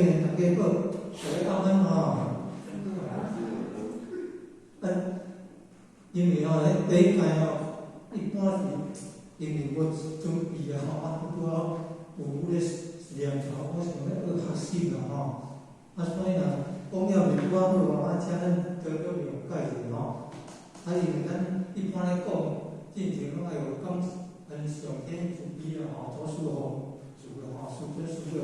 个，大家好，大家晚安吼。啊，因為吼，彼第一屆吼，一般是因為無準備啊吼，啊，拄好有咧實驗頭，我想欲學學習啦吼。啊，所以若講了袂拄仔好吼，啊，請咱多多諒解者吼。啊，因為咱一般咧講，進前攏愛有感恩上天慈悲啦吼，祖師弘慈啦吼，師尊師母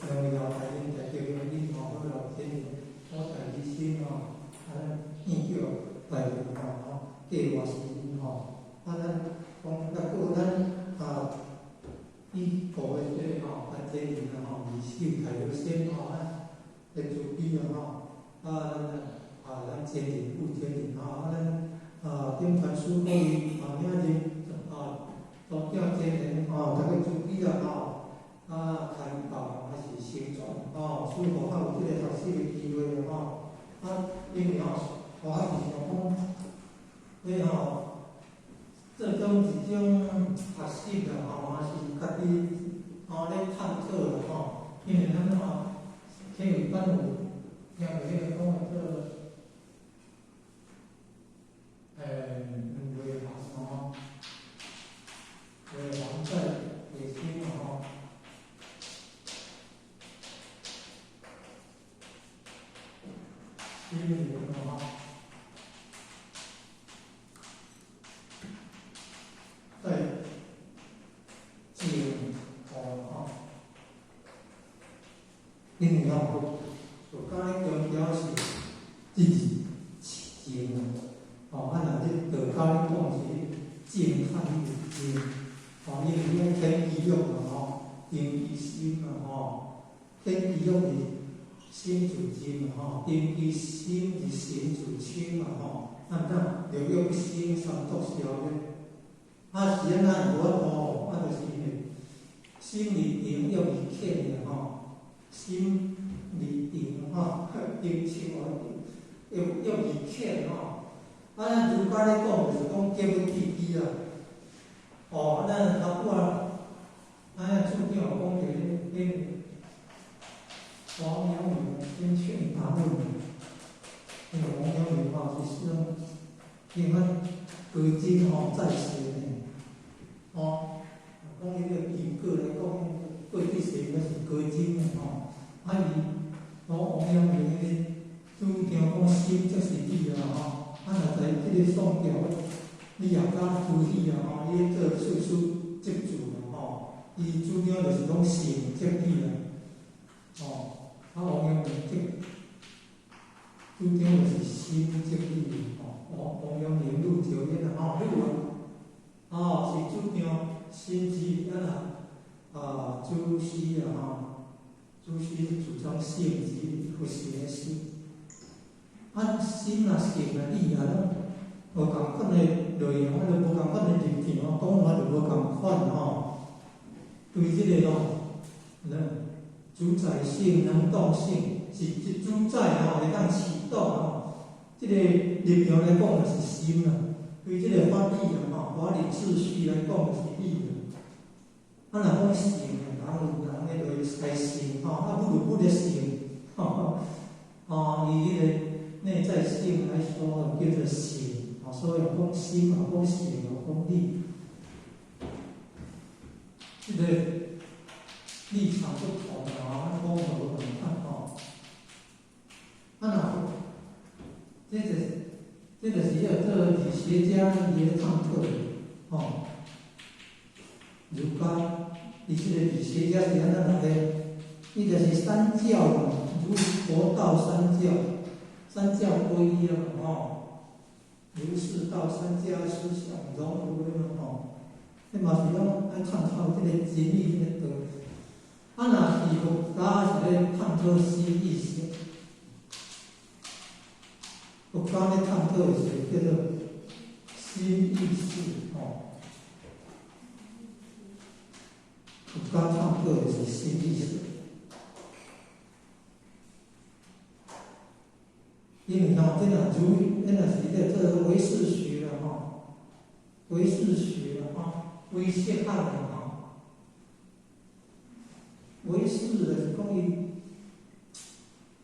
兩位老大人大德因吼，好老天爺，我大悲心吼，啊，咱念叫大願吼，計劃是因吼，啊，咱講抑閣咱啊，以舊的這个吼，啊，這人啊吼，二手太和先吼，啊，的慈悲啊吼，啊，咱啊，咱前人顧天人吼，啊，咱啊，頂傳師傅伊啊，領人啊，宗長前人吼，逐个慈悲啊吼，啊，開導還是成全吼，師傅較有這个學習的機會吼，啊，因為吼，我還是想講，這吼，這種一種學習啦吼，也是家己吼咧探討啦吼，因為咱吼，天有班有聽過彼个講的做，內行吼，內行在內心吼。心靈吼，在靜吼吼，因為吼，佛教咧強調是這是靜，吼，啊，若這道教咧講是靜較靜，吼，因為你愛顯肌肉嘛吼，定其心嘛吼，顯肌肉是心主筋嘛吼，定其心是神主清嘛吼，啊毋通六欲心三毒消咧，啊是按怎無法度，啊就是因為心離定欲離淺啦吼，心離定吼，定清無定，欲欲離淺吼，啊咱儒家咧講就是講見不知己啦，哦，咱頭拄仔，啊處長有講著彼王陽明先勸答論，那個王陽明吼是說，因為高僧吼在世呢，吼，講伊個因果來講，過去世應該是高僧的吼，啊伊，王陽明彼個主張講心即是理啊吼，啊若在這個宋朝，你也敢朱熹啊吼，伊做四書集注吼，伊主張就是講心即理啊，吼，啊王陽明這主張就是心即理吼，王陽明呂朝音啊吼，呂啊，哦是主張心之啊啦，啊朱熹啊吼，朱熹主張性之佛性的心，啊心啊性啊理啊攏無仝款的內容，啊就無仝款的立場，講法就無仝款吼。對這个咯，能主宰性、能動性是這主宰吼會當啟動吼。這個立場來講就是心啦，對這個法理啊吼，法理秩序來講就是理啦。啊，若講性，人有人的就來性吼，啊不如不的性，吼，哦，以彼個內在性來說，叫做性，吼，所以講心嘛，講性，講理，這個立場不同啊，講無仝款吼。啊，若這就是叫做理學家伊咧探討吼。儒家，伊這個理學家是按怎來的？伊就是三教嘛，儒佛道三教，三教歸一啊嘛吼。儒釋道三家思想融合的嘛吼。這嘛是攏愛探討這個真理這個道。啊，若是佛家是咧探討心意識，佛家咧探討的是叫做心意識吼。佛家探討的是心意識，因為吼，這若儒，這若是咧做唯識學啦吼，唯識學啦吼，唯識學啦吼。唯識就是講伊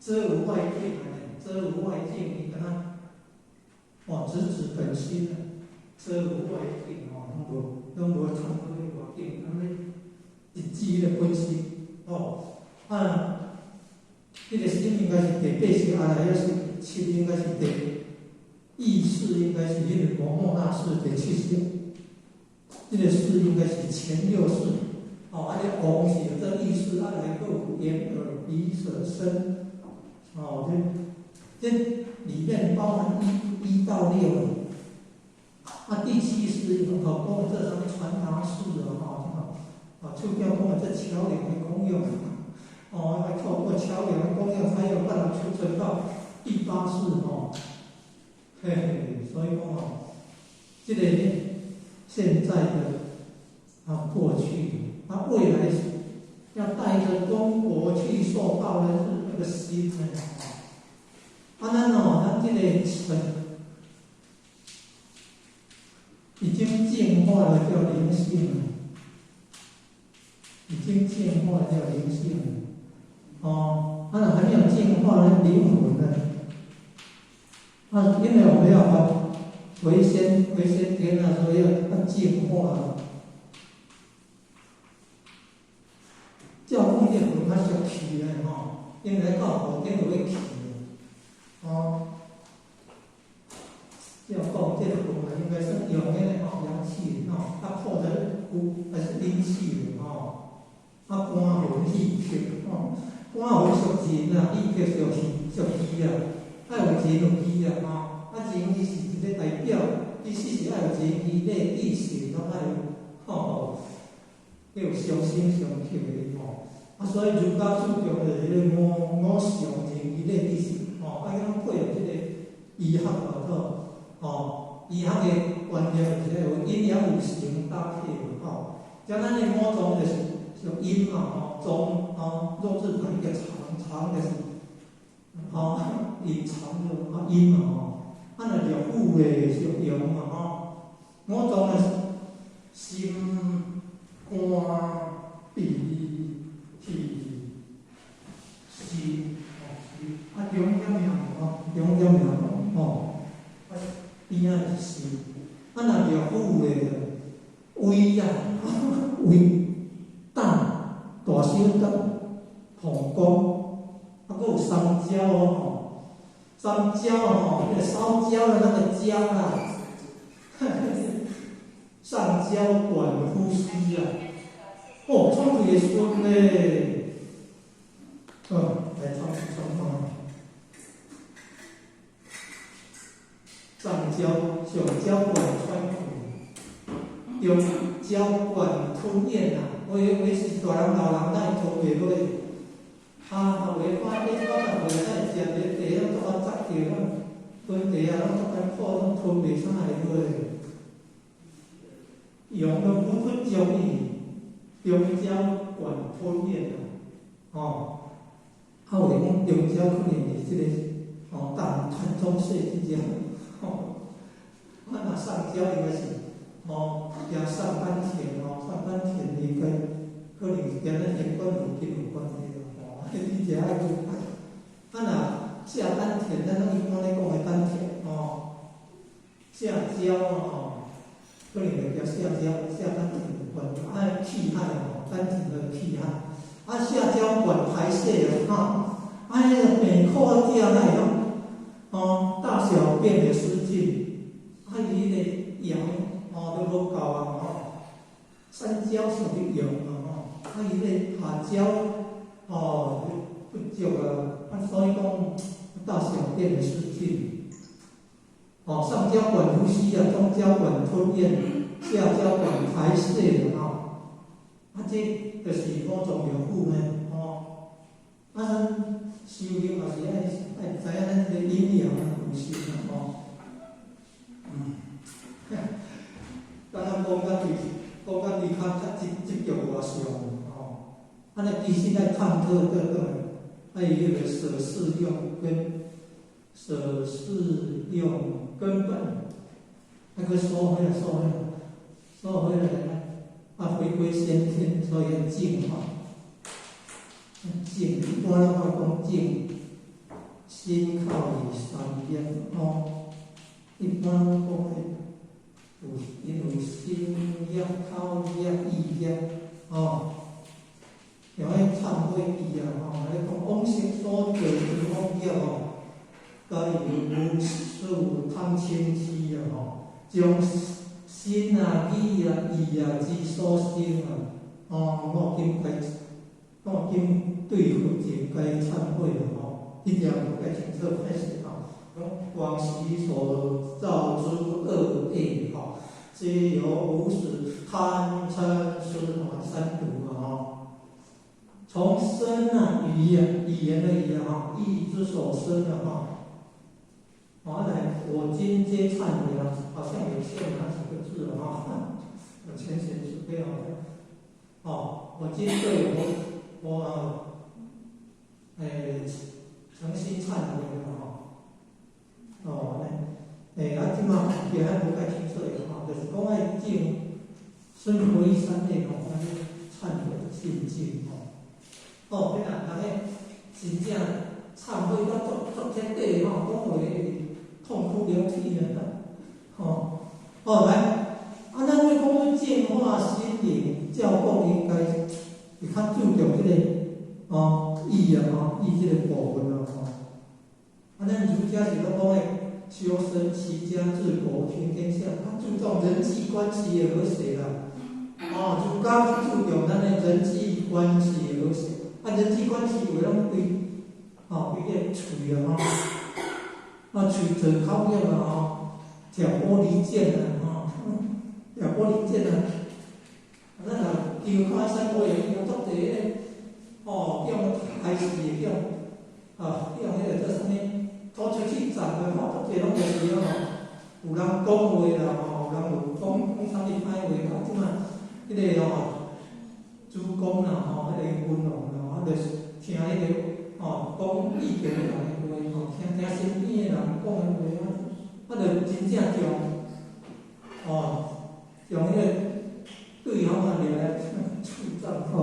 遮無外境啊，遮無外境，伊敢若哦，直指本心啊，遮無外境哦，攏無參透的外境，按呢直指彼個本心哦，啊，這個心應該是第八識，阿賴耶識七應該是第意識，應該是彼個摩末那識第七識，這個識應該是前六識，哦，啊，這王是這意識，啊來閣有眼耳鼻舌身，哦，這裡面包含1到6，啊，第七識哦，講的這啥物傳達識啊，吼，啊，手表講的這橋樑的功用，哦，要透過橋樑的功用，才有辦法儲存到第八識吼，嘿嘿，所以講哦，這個現在的啊，過去啊，未來要帶著功果去受報的是那個心呢，啊，咱哦，咱這個塵已經淨化了，叫靈性了，已經淨化了叫靈性了，哦，啊，還沒有淨化的靈魂呢，啊，因為我們要回先天啊，所以要淨化。照講這魂較俗氣咧吼，因為到後天就欲去哦。照講這魂啊，應該算陽的吼，陽氣吼，啊破的骨還是陰氣吼。啊，肝魂氣血吼，肝魂屬人啊，氣血屬氣屬氣啊，愛有仁有義啊吼。啊，仁義是一個代表，意思是愛有仁義禮智信，攏愛有吼，要有相生相克的吼。啊，所以儒家注重的是彼個五常仁義禮智信吼，啊，佮配合這個醫學嘛，吼，醫學的觀念就是有陰陽五行搭配吼。像咱的五臟就是屬陰嘛吼，臟吼，肉字旁一個藏，藏就是吼隱藏的啊陰嘛吼。啊，若六腑的屬陽嘛吼。五臟的心、肝、脾、氣、腎，吼，啊，中間名吼，中間名吼，啊，邊仔是腎。啊，若六腑的胃啊，胃、膽、大小腸、膀胱，啊，閣有三焦哦，三焦吼，那個燒焦的那個焦啦，上焦管呼吸啊，哦，創氣的順咧，嗯，來創創看。上焦上焦管喘氣，中焦管吞嚥啊，有有時大人老人哪會吞袂落？啊，有的看你我逐回咱會食一個茶，攏足夠雜掉，吞茶啊，攏足艱苦，攏吞袂啥會落。陽都不足伊，中焦管吞嚥啊，吼，啊有的講中焦可能是這個吼，膽痰中泄這種。吼，啊若上焦應該是吼，行上丹田吼，上丹田應該可能是跟咱玄關附近有關係啦，吼，你這愛去啊若下丹田，咱攏一般咧講的丹田吼，下焦吼，可能就叫下焦，下丹田有關，啊氣海吼，丹田的氣海，啊下焦管排泄啊，啊彼個病苦者哪會曉？哦，大小便的失禁，啊，伊彼個陽哦都無夠啊吼，三焦屬於陽嘛吼，啊，伊彼個下焦哦不足啊，啊，所以講大小便的失禁，哦，上焦管呼吸啊，中焦管吞嚥，下焦管排泄吼，啊，這就是五臟六腑呢，吼，啊，咱修行嘛是愛愛知影咱這個陰陽五行啊，吼，嗯，敢若講甲佇講甲佇較較執執著偌上吼，啊，咱其實愛探討倒轉來，愛彼個捨事用根，捨事用根本，愛閣收回來，收回來，收回來，啊，回歸先天，所以要淨化。淨，一般攏愛講淨，身口意三業吼。一般講的有因有身業、口業、意業吼。像彼懺悔記啊吼，咧講往昔所造之惡業吼，皆由無始貪嗔癡啊吼，將身啊、語啊、意啊之所生啊，哦，我今該，我今對佛前該懺悔了吼，一定無該清楚歹勢吼，講往昔所造之惡業吼，皆由無始貪嗔癡吼三毒啊吼。從身啊、語啊、語言的語啊，哈，意之所生的哈，好來，我今皆懺悔啊，好像有欠哪幾個字啊，哈，前賢慈悲好像，哦，我今對我誠心懺悔了哈，哦，啊，這馬也還無太清楚的哈，就是講愛證身口意三業吼，安尼懺悔的信境吼。哦，你若人咧真正懺悔到足足徹底吼，講話痛哭流涕啊，吼，哦來，啊，咱欲講淨化心靈，照講應該會較注重這個哦意啊吼，意這個部分啊吼。啊，咱儒家是攏講的修身齊家治國平天下，較注重人際關係的和諧啦。哦，儒家較注重咱的人際關係的和諧。啊，人際關係有攏對，吼，對個喙啊吼，啊喙做口業啊吼，挑撥離間啊吼，挑撥離間啊，啊咱若求看三國演義，足濟彼個，吼，叫害死的，叫啊，叫彼個叫啥物，拖出去斬的吼，足濟攏就是吼，有人講話啦吼，有人有講講啥物歹話啦，這馬彼個吼，主公啦吼，彼個君王啦。就是聽彼個吼講意見的人的話吼，聽聽身邊的人講的話啊，啊，就真正將吼將彼個對方啊掠來處斬吼，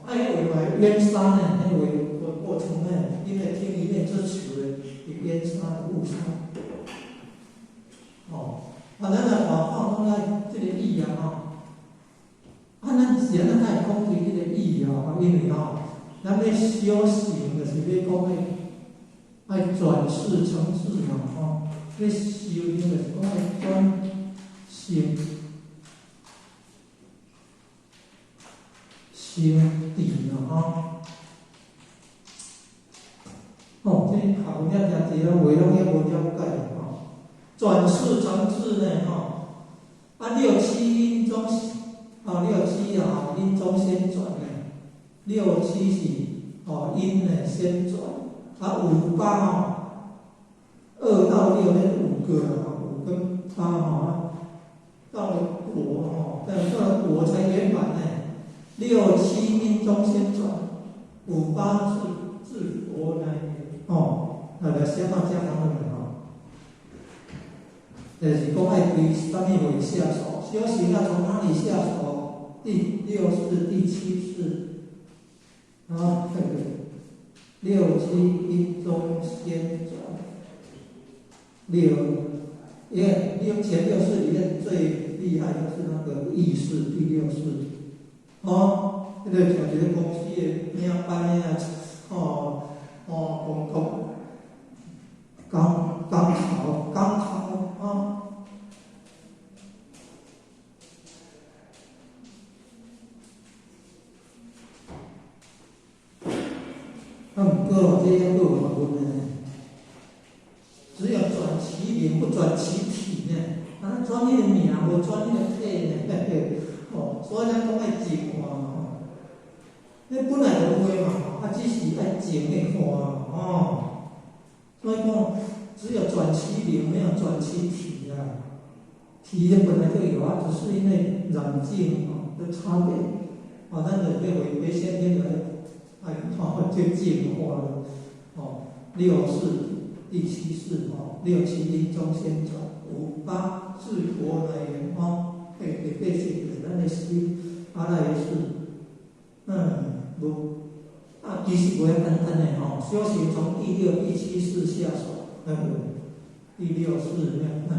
啊，彼話嘛會冤殺呢，彼話過過程呢，因為聽一面之詞的，會冤殺誤殺。吼，啊，咱若話放講咱這個意啊吼，啊，咱是按怎會講起這個意啊？因為吼。咱欲修行，就是欲講欲愛轉識成智嘛，吼！欲修行就是講愛轉生成智嘛，吼！哦，這學問遐誠濟，話攏遐無了解吼。轉識成智呢，吼！啊，六七因中，啊，六七啊，因中先轉呢。六七是哦因呢先轉，啊五八吼，二到六那五個啦，五跟八吼，到了果吼，到了果才圓滿呢。六七因中先轉，五八至至果乃哦，來寫到這方面吼，就是講愛對啥物貨下手，修行要從哪裡下手？第六識、第七識。啊，對對，六七因中先轉，六，因為六前六識裡面最厲害就是那個意識第六識，哦，那個像一個公司的領班啊，哦哦，公公，剛剛好剛好啊。啊，毋過這猶閣有學問呢。只有轉其名，不轉其體呢。啊，轉彼個名，無轉彼個體呢。嘿嘿，哦，所以咱講愛淨化嘛吼。你本來就有的嘛，啊，只是愛淨的化嘛，哦。所以講，只有轉其名，沒有轉其體啊。體的本來就有啊，只是因為染淨哦的差別。哦，咱就欲回歸先天的。哎，哦，就淨化了，哦，六識第七識哦，六七因中先轉，五八至果乃圓哦，嘿，第八識就是咱的心，阿賴耶識，嗯，無，啊，其實無遐簡單的吼，修行從第六、第七識下手，第六識那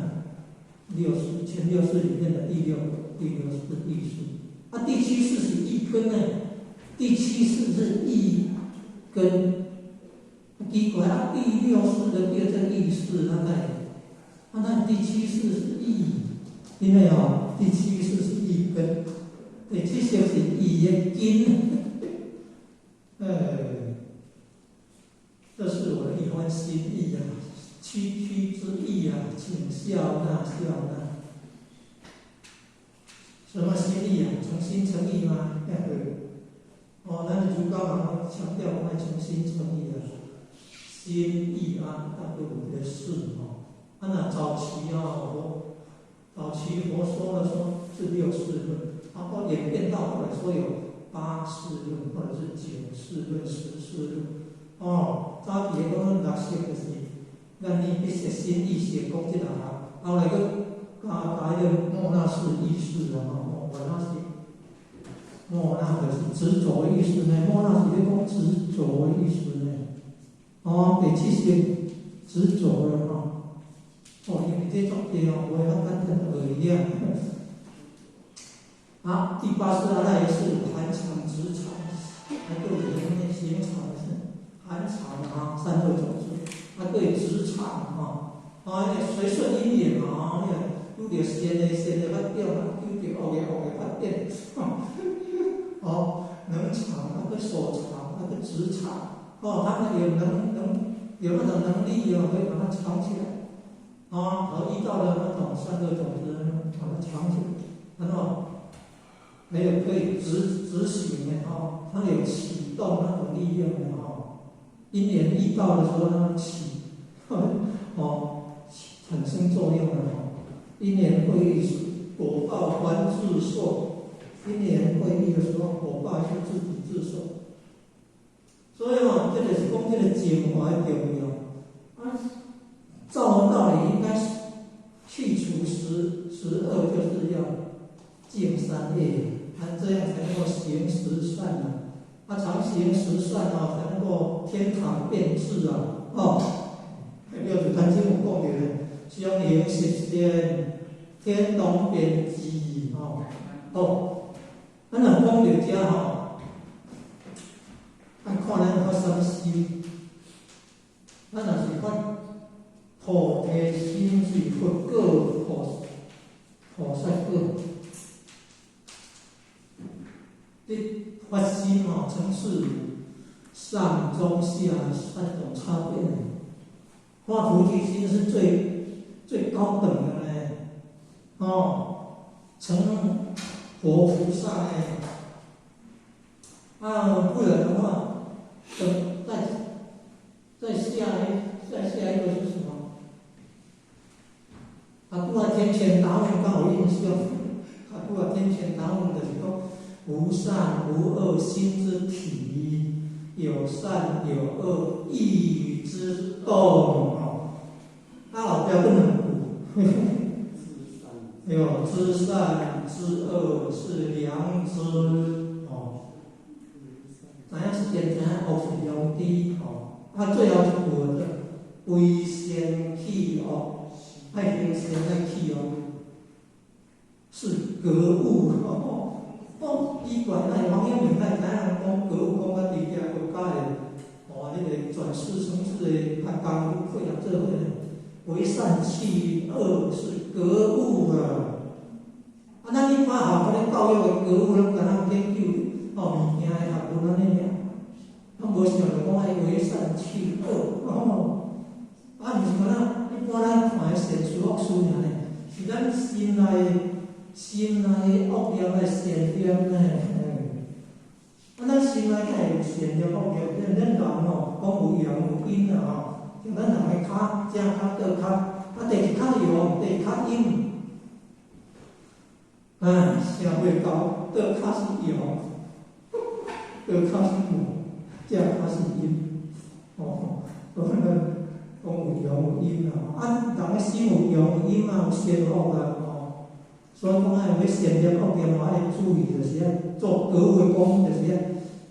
六識前六識裡面的第六個，第六識意識，啊，第七識是意根呢，第七識是意根，奇怪啊，第六識的第二個意識，那在，啊，那第七識是意，因為哦，第七識是意根，第七識是意的根。這是我的一番心意啊，區區之意啊，請笑納笑納。什麼心意啊？誠心誠意嗎？哦，咱主教人強調講愛誠心誠意啊，心意安，當做有一個事吼。啊，那早期啊，佛早期佛說的說是六識論，啊，後演變到後來說有八識論，或者是九識論、十識論。哦，早期的講六識就是眼耳鼻舌身意識講這六項，後來閣加加彼個末那識意識啊，吼，末那識，末那就是執著意識呢，末那是咧講執著意識呢。哦，第七識執著了吼，哦，因為這足濟哦，無遐簡單而已啊。好，第八識阿賴耶識含藏執藏，還閣有行行藏是含藏啊，善惡種子，還閣會執藏吼，啊，隨順因緣嘛，吼，你拄著善的善的發展，拄著惡的惡的發展，哦，能藏那個所藏，那個執藏，哦，他們有能有那種能力哦，可以把它藏起來，啊，和遇到了那種善惡種子，把它藏起來，然後還有可以執行的吼，它有啟動那種力量的吼，因緣遇到的時候，它起，哦，產生作用的吼，因緣會遇時，果報還自受。因緣會遇的時候，果報是自己自受。所以哦，這就是講這個淨化的重要。啊，照道理應該是去除十惡，就是要淨三業，啊，這樣才能夠行十善啊。啊，常行十善啊，才能夠天堂變質啊。哦，六祖壇經有講著咧，常行十善，天堂變質吼。哦，咱若講著遮吼，愛看咱發啥物心。咱若是發菩提心，是佛果菩薩果。這發心吼，層次上中下三種差別呢。發菩提心是最最高等的呢，哦，成佛菩薩呢。啊，不然的話，等再下一個是什麼？啊，拄仔天前答問較有印象。啊，拄仔天前答問就是講無善無惡心之體，有善有惡意之動。哦，啊後壁閣兩句，對哦，知善知惡是良知。哦，知影善知影惡是良知。吼，啊，最後一句就為善去惡，愛行善愛去惡，是格物。哦，奇怪，那王陽明哪會知影人講格物講甲佇遮國家的，哦，彼個轉世成智的較功夫配合做伙呢？為善去惡是格物啊！啊，咱一般學校咧教育的格物，攏敢若研究哦物件的學問按呢爾，攏無想著講愛為善去惡哦。啊，毋是敢若一般咱看的善事惡事爾呢，是咱心內惡念的善念呢。啊，咱心內敢會有善念惡念？咱人吼，講有陽有陰啊吼。像咱人的跤，正跤倒跤，啊，第一跤陽，第二跤陰。哎，想袂到倒跤是陽，倒跤是無，正跤是陰。哦，所以咱講有陽有陰啊。啊，人的心有陽有陰啊，有善惡啊，吼。所以講愛欲善念惡念，愛注意，就是愛做格物的功夫，就是愛，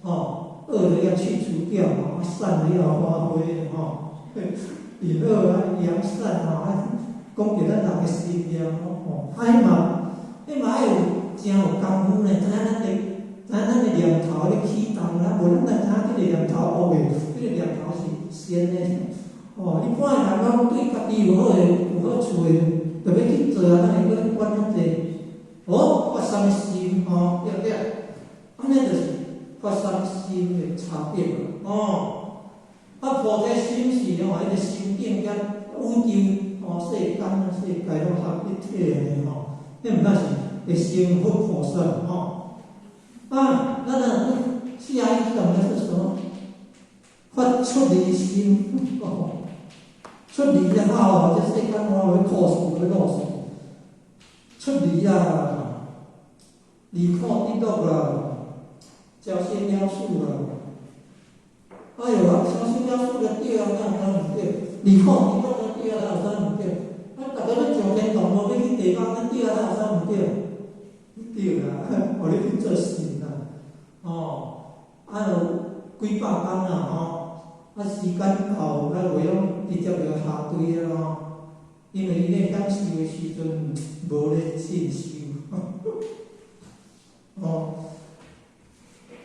吼，惡惡的要去除掉，吼，善的要發揮，吼，隱惡啊，揚善吼，啊，講著咱人的心念吼，啊，彼嘛愛有誠有功夫呢，知影咱的念頭咧起動啊，無咱哪知影這個念頭惡的，這個念頭是善的。哦，一般的人攏對家己有好的、有好處的，就欲去做啊，哪會閣管遐濟？哦，發啥物心吼，對不對？按呢就是發啥物心的差別哦。啊，菩提心是吼，彼個心境佮宇宙哦，世間世界攏合一體的吼，彼毋但是會成佛菩薩吼。啊，咱啊，下一種的是什麼？發出離心哦，出離了後，這世間我會苦死，會樂死。出離啊，離苦得樂啦，消心了事啦。哎喲啊，消心了事就對啊，哪有啥毋對？離苦得樂就對啊，哪有啥毋對？啊，逐家欲上天堂，無欲去地獄，那對啊，哪有啥毋對？對啦，予你去做神啦，哦，啊有幾百工啦，吼，啊時間到，咱袂用直接就下墜啊，吼，因為伊咧享受的時陣無咧進修，哦，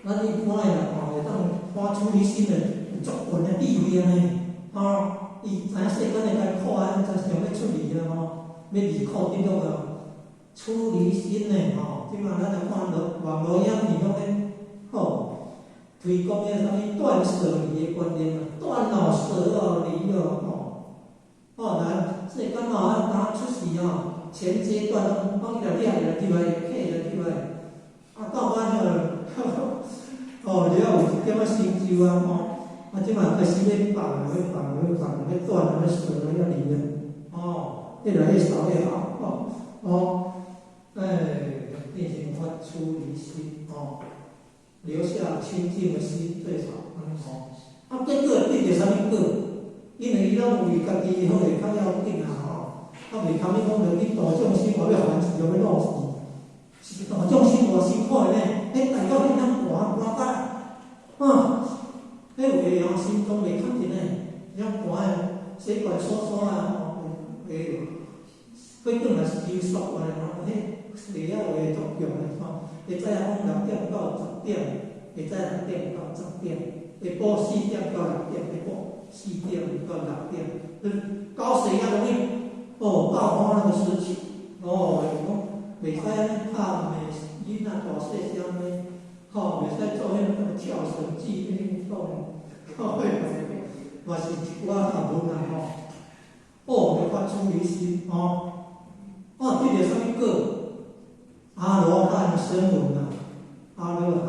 咱一般的人吼，會當發出離心的，有足懸的智慧按呢，吼，伊知影世間的艱苦啊，才想欲出離啊，吼，欲離苦得樂啊，出離心的吼，這馬咱來看落網路影片攏咧，吼，推廣彼個啥物斷捨離的觀念啊，斷哦，捨哦，離哦，吼，哦，來世間哦，啊，當出世哦，前階段攏講伊來掠來入來，客來入來，啊，到尾吼，哦，了有一點仔成就啊，吼，啊，這馬開始欲放，欲放，欲放，欲斷，欲捨，欲離啊，哦，越來越少越好，哦，哦，哎，變成發出離心，哦，留下清淨的心最好，哦，啊，結果得著啥物果？因為伊攏為家己好會較要緊啊，吼，啊，袂堪欲講著去度眾生，欲還死，欲樂死，是度眾生偌辛苦的呢？彼大到恁通寒寒甲，啊，彼有的吼心臟袂較緊的，遐寒的血管收縮啊，吼，會血管若是收縮的吼，彼血壓會足強的吼。會早講6點到10點，會早6點到10點，下晡4點到6點，下晡4點到6點，高血壓容易哦爆發那個時期，哦，講袂使按呢拍罵囡仔大細聲呢，吼，袂使做彼個跳繩子運動，吼，嘛是一寡學問啊吼。哦，欲發出離心吼，哦，得著啥物果？阿羅漢聲聞啊，阿羅漢，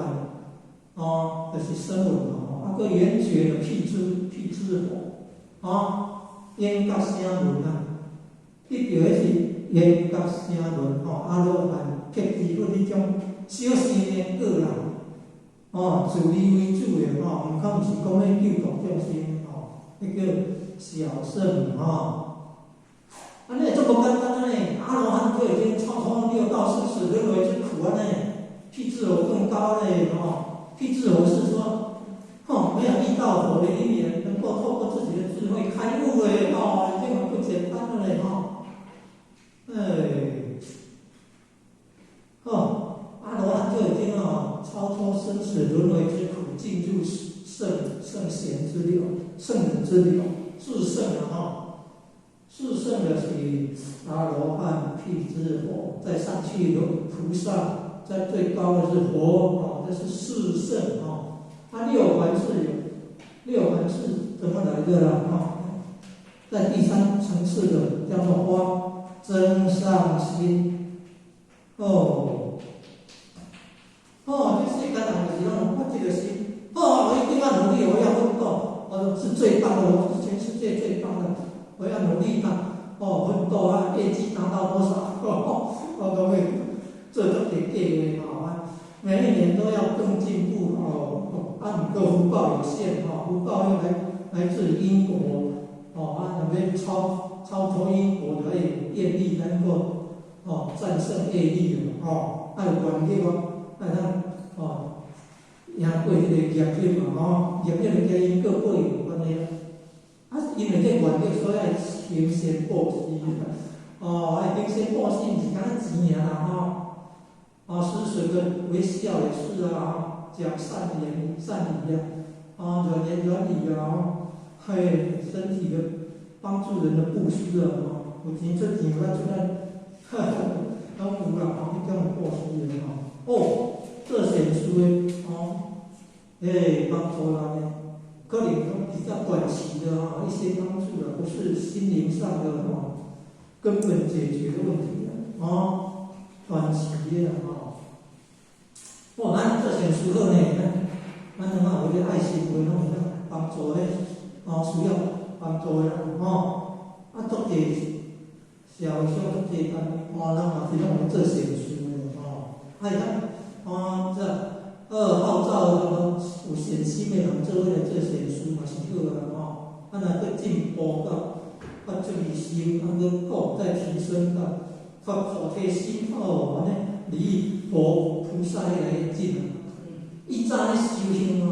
哦，就是聲聞哦，啊，閣緣覺的辟支佛，哦，緣覺聲聞啊，得著的是緣覺聲聞吼，阿羅漢、辟支佛彼種小乘的果啦，哦，自利為主的吼，毋敢毋是講欲救度眾生吼，彼叫小乘吼。按呢足無簡單按呢，阿羅漢就已經超脫六道生死輪迴之苦按呢，辟支佛更高嘞吼。辟支佛是說，吼，沒有遇到佛的因緣，能夠透過自己的智慧開悟的吼，已經很不簡單了嘞吼。哎，吼，阿羅漢就已經哦超脫生死輪迴之苦，進入聖賢之流、聖人之流，至聖了吼。四聖的是阿羅漢、辟支佛，再上去有菩薩，在最高的是佛哦，這是四聖哦。啊，六凡是六凡是怎麼來的啦？哦，在第三層次的叫做發增上心。哦，哦，這世間人就是攏發這個心，哦，我一定要努力，我要奮鬥，我是最棒的，我是全世界最棒的。我要努力嘛，哦，奮鬥啊，業績達到多少，我都會做這個計劃吼，每一年都要更進步哦。啊，毋過福報有限吼，福報又來自因果，哦，啊，若欲超脫因果，就愛業力能夠哦戰勝業力哦，愛有願力哦，愛當哦，贏過彼個業力嘛吼，業力就佮因果報應有關係啊。啊，因為這願力，所以愛行善布施啦。哦，愛行善布施，毋是干焦錢爾啦吼。哦，施捨個微笑也是啊，講善言善語啊，啊，軟言軟語啊，嘿，身體的幫助人的布施啊，吼，有錢出錢，有力出力，哈哈，攏有啦，吼，彼種布施的吼。哦，做善事的哦，欸，幫助人的，可能講比較短期的哈，一些幫助啦，不是心靈上的吼，根本解決的問題啦，哦，短期的啦吼。哦，咱做善事好呢，咱咱怎有彼個愛心會攏會當幫助彼哦需要幫助的人吼。啊，足濟社會上足濟單位，哦，咱嘛是攏有做善事的吼。啊，會當哦，這號召有善心的人做伙來做善事嘛是好啊吼。啊，若閣進步到發出離心，啊，閣閣再提升到發菩提心哦，按呢離佛菩薩越來越近啊。以前咧修行吼，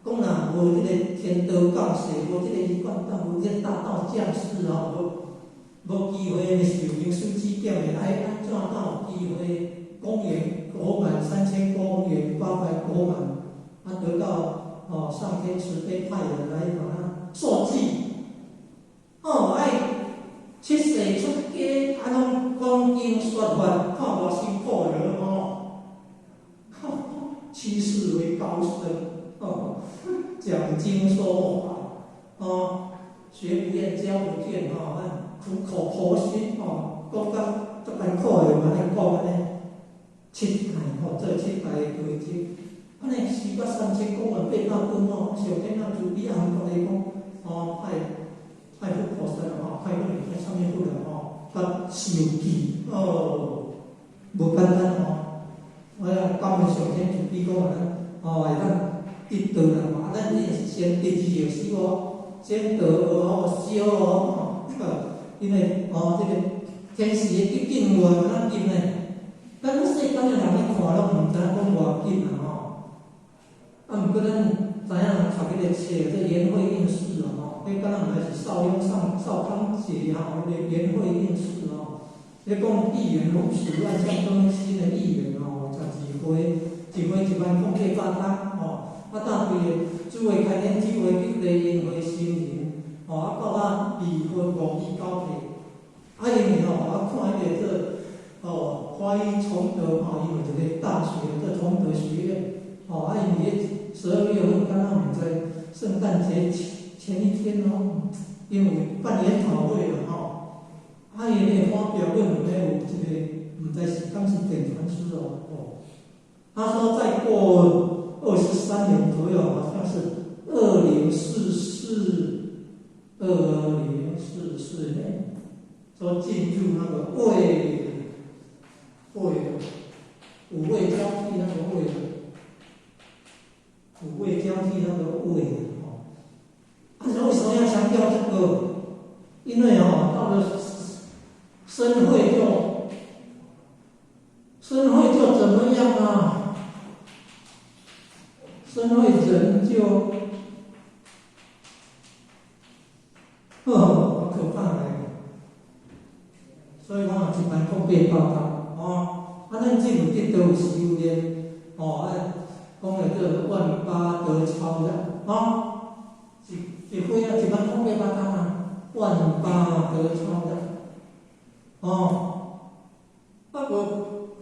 講若無這個天道降世，無這個一貫道，無這個大道降世哦，無機會受靈師指點的，愛按怎哪有機會公元果滿3000公元800果滿，啊得到哦上天慈悲派人來把它授記，哦愛七世出家，啊攏講經說法，看偌辛苦了吼。七世為高僧，哦，講經說法，哦，學不厭教不倦，吼，苦口婆心，哦，講甲足艱苦的嘛，來講按呢，七代吼，做七代的高僧，按呢修到3000公元800分吼，上天啊慈悲啊，國來講，哦，派佛菩薩吼，派去派啥物佛了吼，發授記，哦，無簡單吼。我要感恩上天慈悲講咱，哦，會當得道啦嘛。啊，咱這是先得而後修哦，先得而後修哦。因為哦，這個天時的得緊有啊，咱緊呢。咱世間的人咧看攏毋知影講偌緊啊吼。啊，毋過咱知影人讀彼個冊，這顏惠應氏哦吼，彼敢若毋知是邵雍上邵康節吼，彼個顏惠應氏哦，咧講預言如此萬象更新的預言哦，12歲，一歲10800冬吼，啊，搭對個諸位開天智慧激勵因會心靈，吼，啊，到啊二分五一九歲，啊，因為吼，我看彼個做哦，華裔崇德吼，伊有一個大學，做崇德學院，吼，啊，因為12月份敢若毋知聖誕節前一天哦，因為辦研討會了吼，啊，伊咧發表論文咧有一個，毋知是敢是點傳師哦，哦，他說再過23年左右，好像是2044年，說進入那個未未五位交替那個未，五位交替那個未哦。啊，為什麼要強調這個？因為哦，到了身慧就怎麼樣啊？身慧人就，呵，好可怕嘞！所以講10800冬哦，啊，咱這有得道有修煉，哦，啊，講的這萬八得超然，哦，一一歲啊，10800冬啊，萬八得超然，哦，啊無，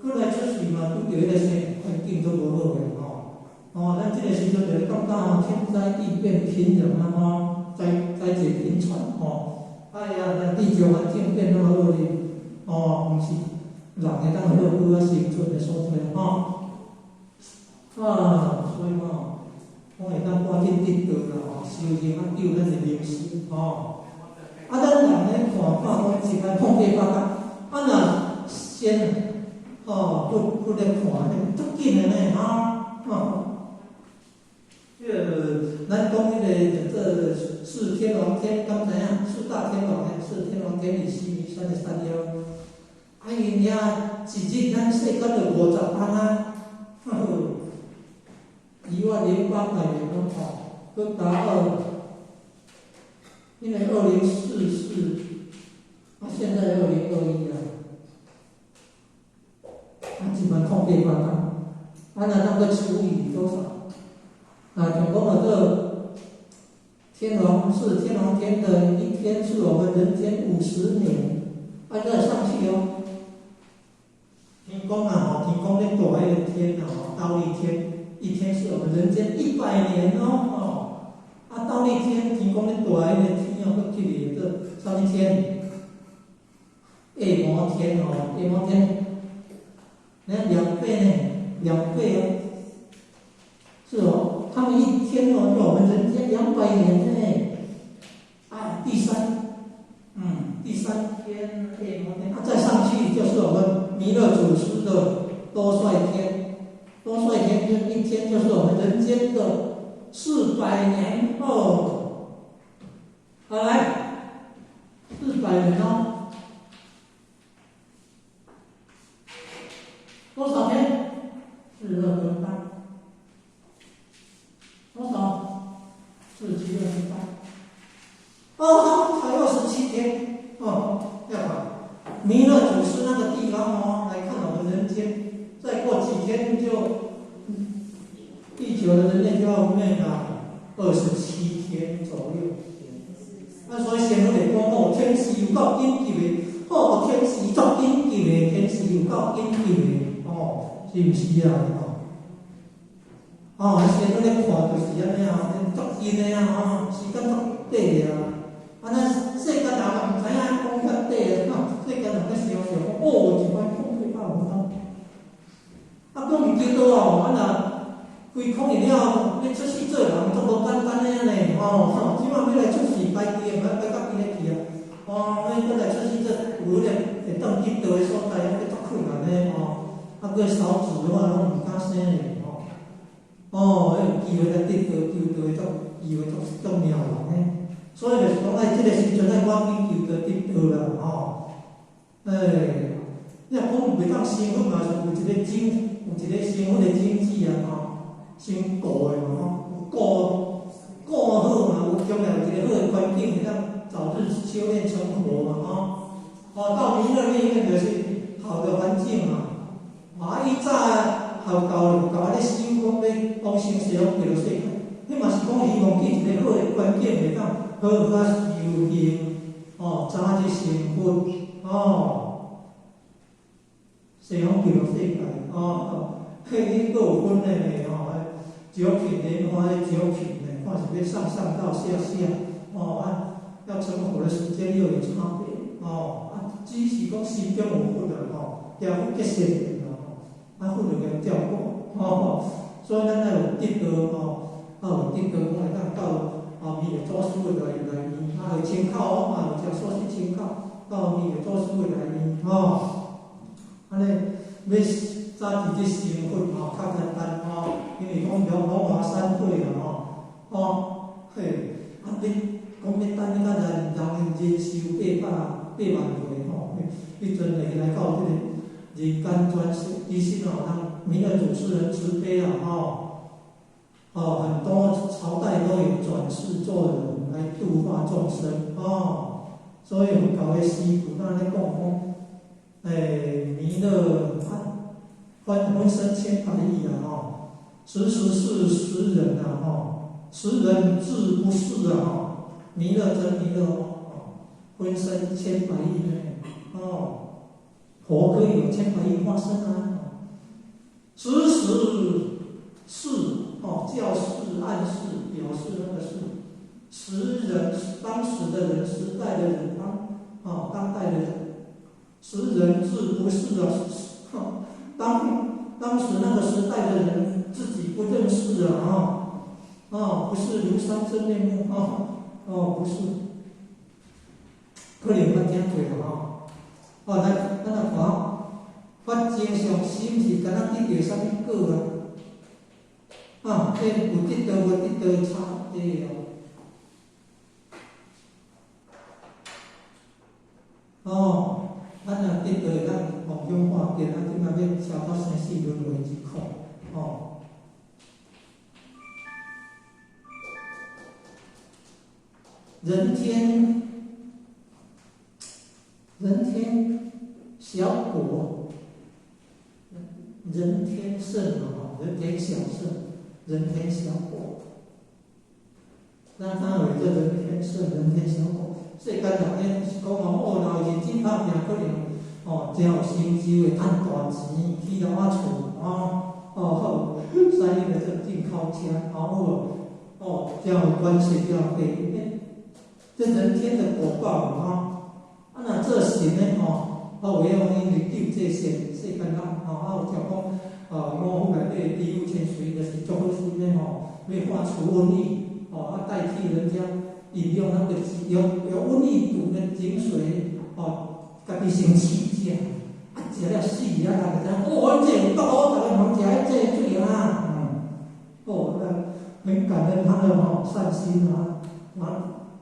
過來出世嘛，拄著彼個生環境都無好的吼，哦，咱這個時陣就感覺吼，天災地變頻仍啊吼，災劫頻傳吼，哎呀，那地球環境變那麼惡劣，哦，毋是人會當好好啊生存的所在吼，啊，所以吼，講會當趕緊得道啦吼，修行啊救咱的靈性吼，啊，咱人咧看看講10800冬，啊若先哦，不咧看，足緊的呢，哈，哦，這個咱講彼個叫做四天王天，敢知影？四大天王呢？四天王天裡須彌山的山腰，啊，𪜶遐一日咱世間就50冬啊，呵呵， 10800年哦，閣加二，因為2044，啊，現在2021啊，啊，10008冬，啊，若當閣除以多少？啊，總共這天王是天王天的一天，是我們人間50年，啊，再上去哦。天公啊，吼，天公咧大彼个天啊，吼，忉利天，一天是我們人間100年哦，吼，啊，忉利天，天公咧大彼个天哦，閣去個啥物天？夜摩天哦，夜摩天，你看2倍呢，2倍哦，是哦，他們一天哦，就我們人間200年呢，啊，第三天夜摩天，啊，再上去就是我們彌勒祖師的兜率天，兜率天就一天就是我們人間的400年哦，好來，400年哦，多少天？四二跟八，多少？四七28，哦，好，才27天哦，要把彌勒祖師那個地方哦，來看我們人間，再過幾天就地球的人類就要滅了，27天左右。啊，所以仙佛會講哦，天時有夠緊急的，哦，天時足緊急的，天時有夠緊急的，哦，是毋是啊？哦，仙佛咧看就是按呢啊，足緊的啊，吼，時間足短的啊。啊，咱世間人嘛毋知影講較短啊，世間人咧想想講，哦，10008萬冬。啊，講毋記得哦，啊若規空了後，欲出世做人足無簡單的呢，吼，這馬欲來出世，家己的毋愛擺到邊个去啊？哦，欲閣來出世做有彼个會當得道的所在，猶閣足困難的吼。啊，閣少子化攏毋敢生咧，吼。哦，有機會來得道、求道的足機會足足渺茫的。所以就是講，愛這个時陣愛趕緊求道得道啦，吼。哎，你若講袂當成佛嘛，是有一個種，有一個成佛的種子啊，吼，先顧的嘛，吼，有顧顧好嘛，有將來有一個好的環境，會當早日修煉成佛嘛，吼。哦，到彌勒那邊就是好的環境嘛。啊，以早佛教佛教咧修講欲往生西方極樂世界，彼嘛是講希望去一個好的環境，會當好好仔修行，哦，早日成佛，哦，西方極樂世界，哦，彼閣有分的呢，吼，九品蓮花，九品呢，看是欲上上道下下，哦啊，要成佛的時間又有差別，哦，啊，只是講心中有佛啦，吼，業福結善緣啦，吼，啊，佛就共照顧，吼，所以咱愛有得道，吼，啊有得道，講會當到啊彌勒祖師的內內面，啊有清口哦，啊有食素食清口，到彌勒祖師的內面，吼，按呢欲早日去成佛吼，較簡單吼，因為講龍華三會啊，吼，哦，嘿，啊欲講欲等到人人人壽800萬歲吼，彼陣會來到這個人間轉世，其實哦，人彌勒祖師很慈悲啊，吼，哦，很多朝代都有轉世做人來度化眾生，哦，所以佛教的師傅那咧講講，彌勒啊，分身千百億啊，吼，時時是時人啊，吼，時人自不識啊，吼，彌勒真彌勒哦，分身千百億呢，哦，佛可以有千百億化身啊，時時示哦，教示、暗示、表示那個是時人，當時的人、時代的人，當哦當代的人，時人自不識啊，當時那個時代的人自己不認識啊，哦，不是廬山真面目啊，哦，不是，可能捌聽過啦，吼，哦，咱來看，發正常心是敢若得著啥物果啊？啊，這有得道無得道差這哦。哦，咱若得道會當妄想化見，啊，這馬欲超脫生死輪迴之苦，哦。人天，人天小果，人天圣嘛，人天小圣，人天小果。咱哪会做人天圣、人天小果？世间人咧是讲哦，若有认真拍拚，可能哦，真有成就會趁大錢，起樓仔厝，哦，哦好，使迄个做進口車，哦有無？哦，真有關係，真有地位，這人天的果報啊！啊，若做神的吼，啊，有影因為救這世世間人，吼，啊有聽講，啊，五府內底地獄千歲，就是足好心的吼，欲化除瘟疫，哦，啊，代替人家飲用那個有瘟疫毒的井水，哦，家己先試食，啊，食了死啊，人就知影，哦，這有毒哦，逐家毋通食彼這水啊，哦，那很感恩他的吼善心啊，啊，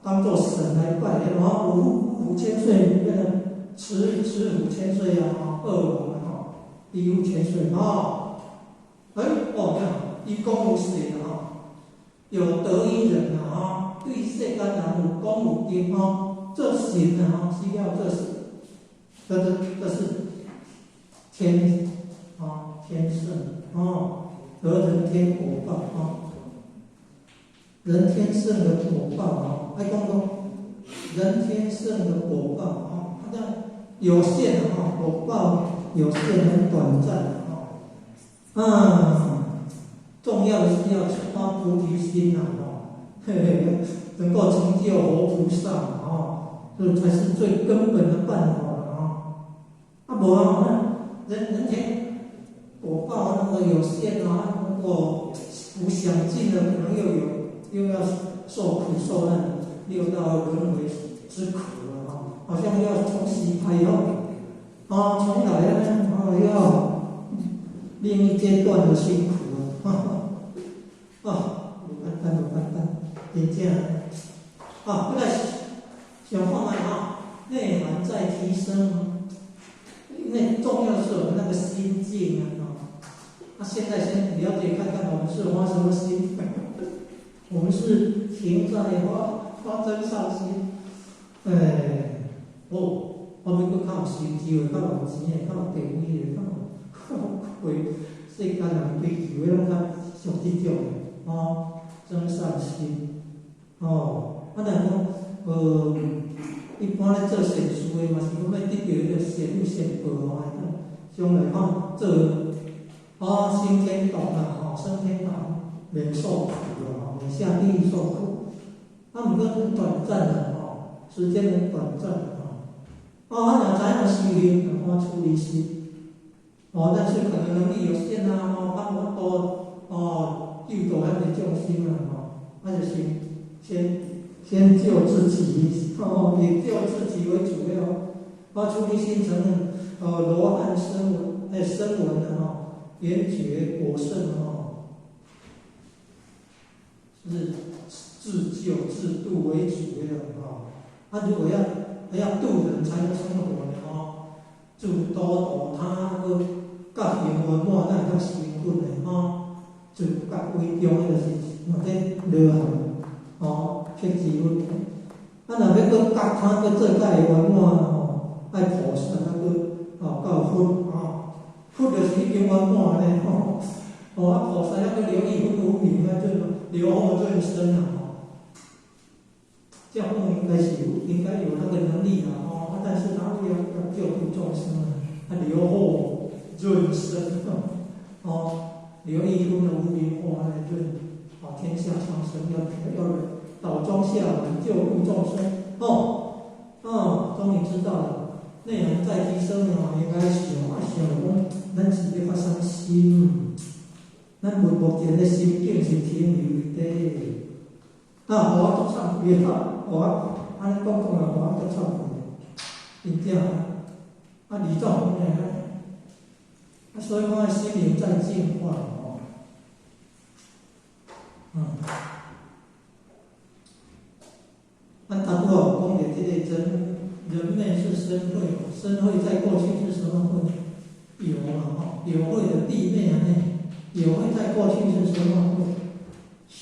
當做神來拜，然後五府千歲變成慈慈府千歲啊，吼，惡王啊，吼，地府千歲吼，哎，哦，這樣，伊講有神吼，有德於人啊，吼，對世間人有功有德吼，做神啊，吼，需要做神，這是天啊，天聖哦，得人天果報啊。人天聖的果報啊，愛講講人天聖的果報啊，它有限的哈，果報有限，很短暫的哈。啊，重要的是要發菩提心呐，哈，嘿嘿，能夠成就活菩薩啊，這才是最根本的辦法啊。啊，無啊，人天果報那個有限啊，如果不想盡了，可能又有。又要受苦受難，六道輪迴之苦了哈，好像要重洗牌哦，啊，重來啊，要另一階段的辛苦啊，啊，無簡單，無簡單，真正啊，過來想看覓哈，內涵在提升，因為重要是我們那個心境啊，那現在先了解看看我們是發什麼心。我們是停在發發真善心，哎，哦，我們閣較有成就的，較有錢的，較有地位的，較有為世間人追求的，攏較屬這種的，哦，真善心，哦，啊，若講，一般咧做善事的嘛是講欲得著彼個善有善報哦，將來吼做，哦，升天堂啦，吼，升天堂免受苦了，吼，免下地獄受苦。啊，毋過很短暫的吼，時間很短暫的吼。哦，啊，若知影修行，發出離心，哦，但是可能能力有限啊，哦，較無法度，哦，救度遐濟眾生啊，吼，啊，就先救自己，哦，以救自己為主要，發出離心成羅漢聲聞，哎，聲聞的吼，緣覺果聖吼，是自救自度為主要吼。啊，如果要還要度人才能成佛的吼，自度度他，閣覺行圓滿，才會當成佛的吼。自覺為重的就是嘛，這羅漢吼，辟支佛。啊，若欲閣覺他閣做較會圓滿吼，愛菩薩啊，閣吼到佛吼，佛就是已經圓滿咧吼。哦，啊，菩薩猶閣留一分無明啊，這留後潤生啊，吼。這樣應該是應該有那個能力啦，吼。啊，但是他要救度眾生啊，啊，留後潤生，哦，留一分的無明惑來潤，哦，天下蒼生要倒裝下來救度眾生，哦，哦，終於知道了，內涵在提升哦，應該想啊想講，咱是咧發啥物心？咱目前的心境是停留佇，啊，予我足懺悔的，予我按呢講講啊，予我足懺悔的，真正啊，李總呢，啊，所以講心靈在淨化哦，嗯，咱頭拄仔有講著這個人人昧是身慧，身慧在過去是什麼慧？有嘛吼，有慧的地昧啊呢？有慧在過去是什麼慧？須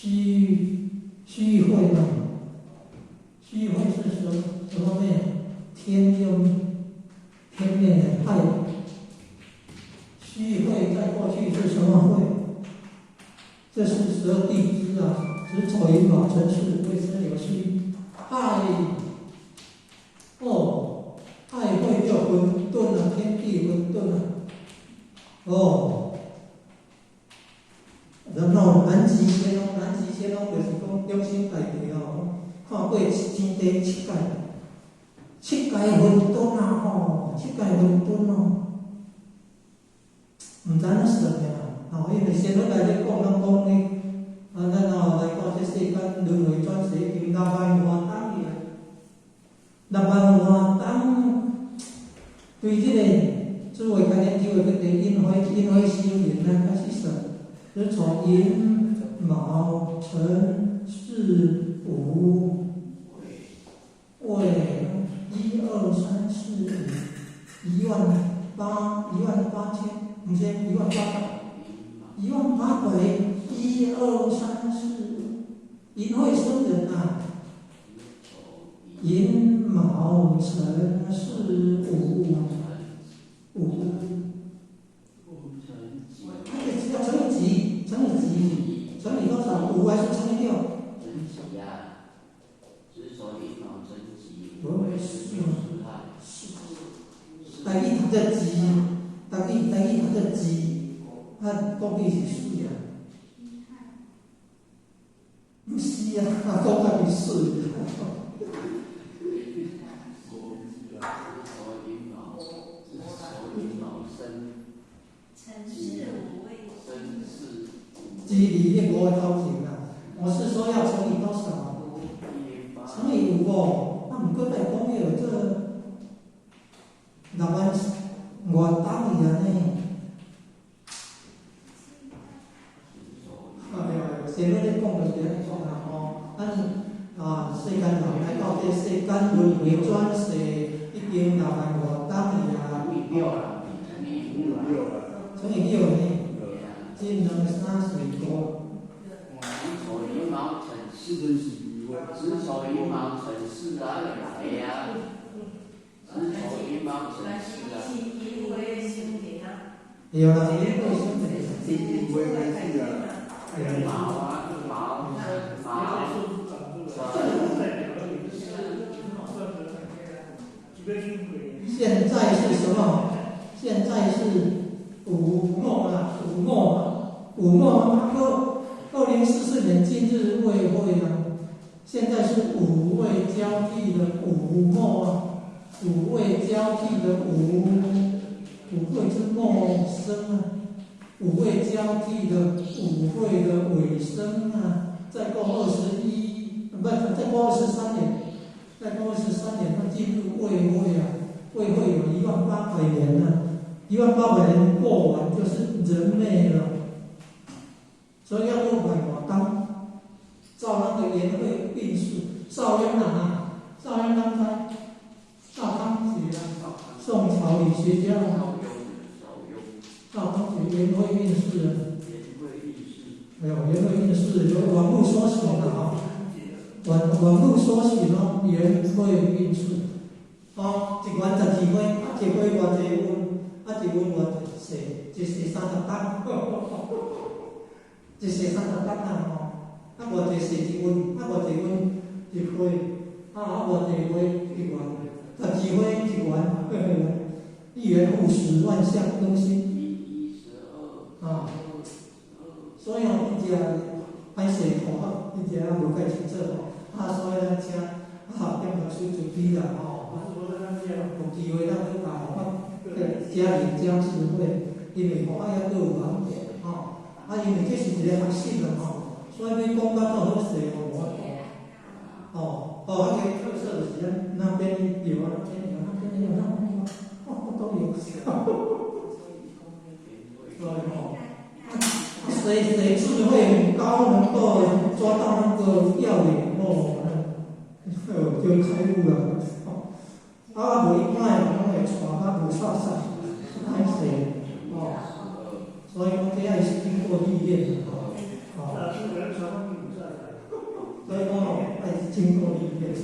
慧嘛，須什麼什麼滅？天又天滅了，亥戌會在過去是什麼會？這是十二地支啊，子丑寅卯辰巳未申酉戌亥。哦，亥會就混沌了，天地混沌了。哦，然後南極仙翁，南極仙翁就是講中心大地哦，看過天地七界，七界混沌啊吼，七界混沌哦，毋知按怎算的啦，吼，因為仙佛內咧講，攏講咧，啊，咱哦來到這世間輪迴轉世已經6萬外冬去啊，6萬外冬，對這個智慧開展智慧決定寅火寅火修行咱開始算，是從寅卯辰巳午未，一二三四五，1萬8，1萬8千，毋是1萬8百，1萬8百，一二三四五，寅會生人啊，寅卯辰巳午，五，那個要乘以幾？乘以幾？乘以多少？五還是乘以六？乘幾啊？子丑寅卯辰巳午未申酉戌亥。台語讀做字，台語讀做字，啊，國語是巳啊。毋是啊，講家己巳。子丑寅卯，子丑寅卯申辰巳午未申巳子佇咧五个頭前啊，我是說要乘以多少？ 108。乘以五哦，啊，毋過來講迄個這6萬外冬去啊呢。啊對對，先咧講就是按呢講啦吼，咱啊世間人來到這世間輪迴轉世，已經6萬外冬去啊。除以六啦，除以五啦。乘以六呢？對啊。金兩三四五。子丑寅卯辰四辰是子丑寅卯辰巳啊，來啊。子丑寅卯辰巳啊。對啦，寅會生人。寅會開始啊。卯啊，卯卯辰巳。現在是什麼？現在是午末啊，午末啊，午末啊！2044年進入未會啊，現在是午未交替的午末啊，午未交替的午，午會之末生啊，午未交替的午會的尾聲啊，再過21，不，再過二十三年，再過二十三年，它進入未會啊，未會有1萬800年啊，1萬800年過完就是人滅了，所以要600外冬，照那個顏會運勢，邵雍啊，邵雍剛才，邵康節啊，宋朝理學家啊，邵康節顏會運勢啊，哎呦，顏會運勢有網絡搜尋的哈，網絡搜尋咯，顏會運勢，哦，一元12歲，啊一歲偌濟運，啊一運偌濟世，一世30冬，一世30冬啊吼，啊偌濟世一運，啊偌濟運一歲，啊啊偌濟歲一元，12歲一元，一元復始，萬象更新。啊，所以哦，真正歹勢吼，真正無介清楚吼，啊，所以咱請啊，點老師慈悲啦吼，有機會咱去教佛加鹽加智慧，因為佛法猶閣有難點吼，啊，因為這是一個學習啦吼，所以欲講甲做好勢吼，無法度。哦，哦，啊個特色就是咱那邊有啊，那邊有，那邊有，那邊有，哦，都有。所以吼，誰智慧很高，能夠抓到那個要領哦，就開悟了。啊，無一般的攏會帶較無煞煞，歹勢哦。所以講這愛是經過歷練的哦。哦。所以講哦，愛經過歷練，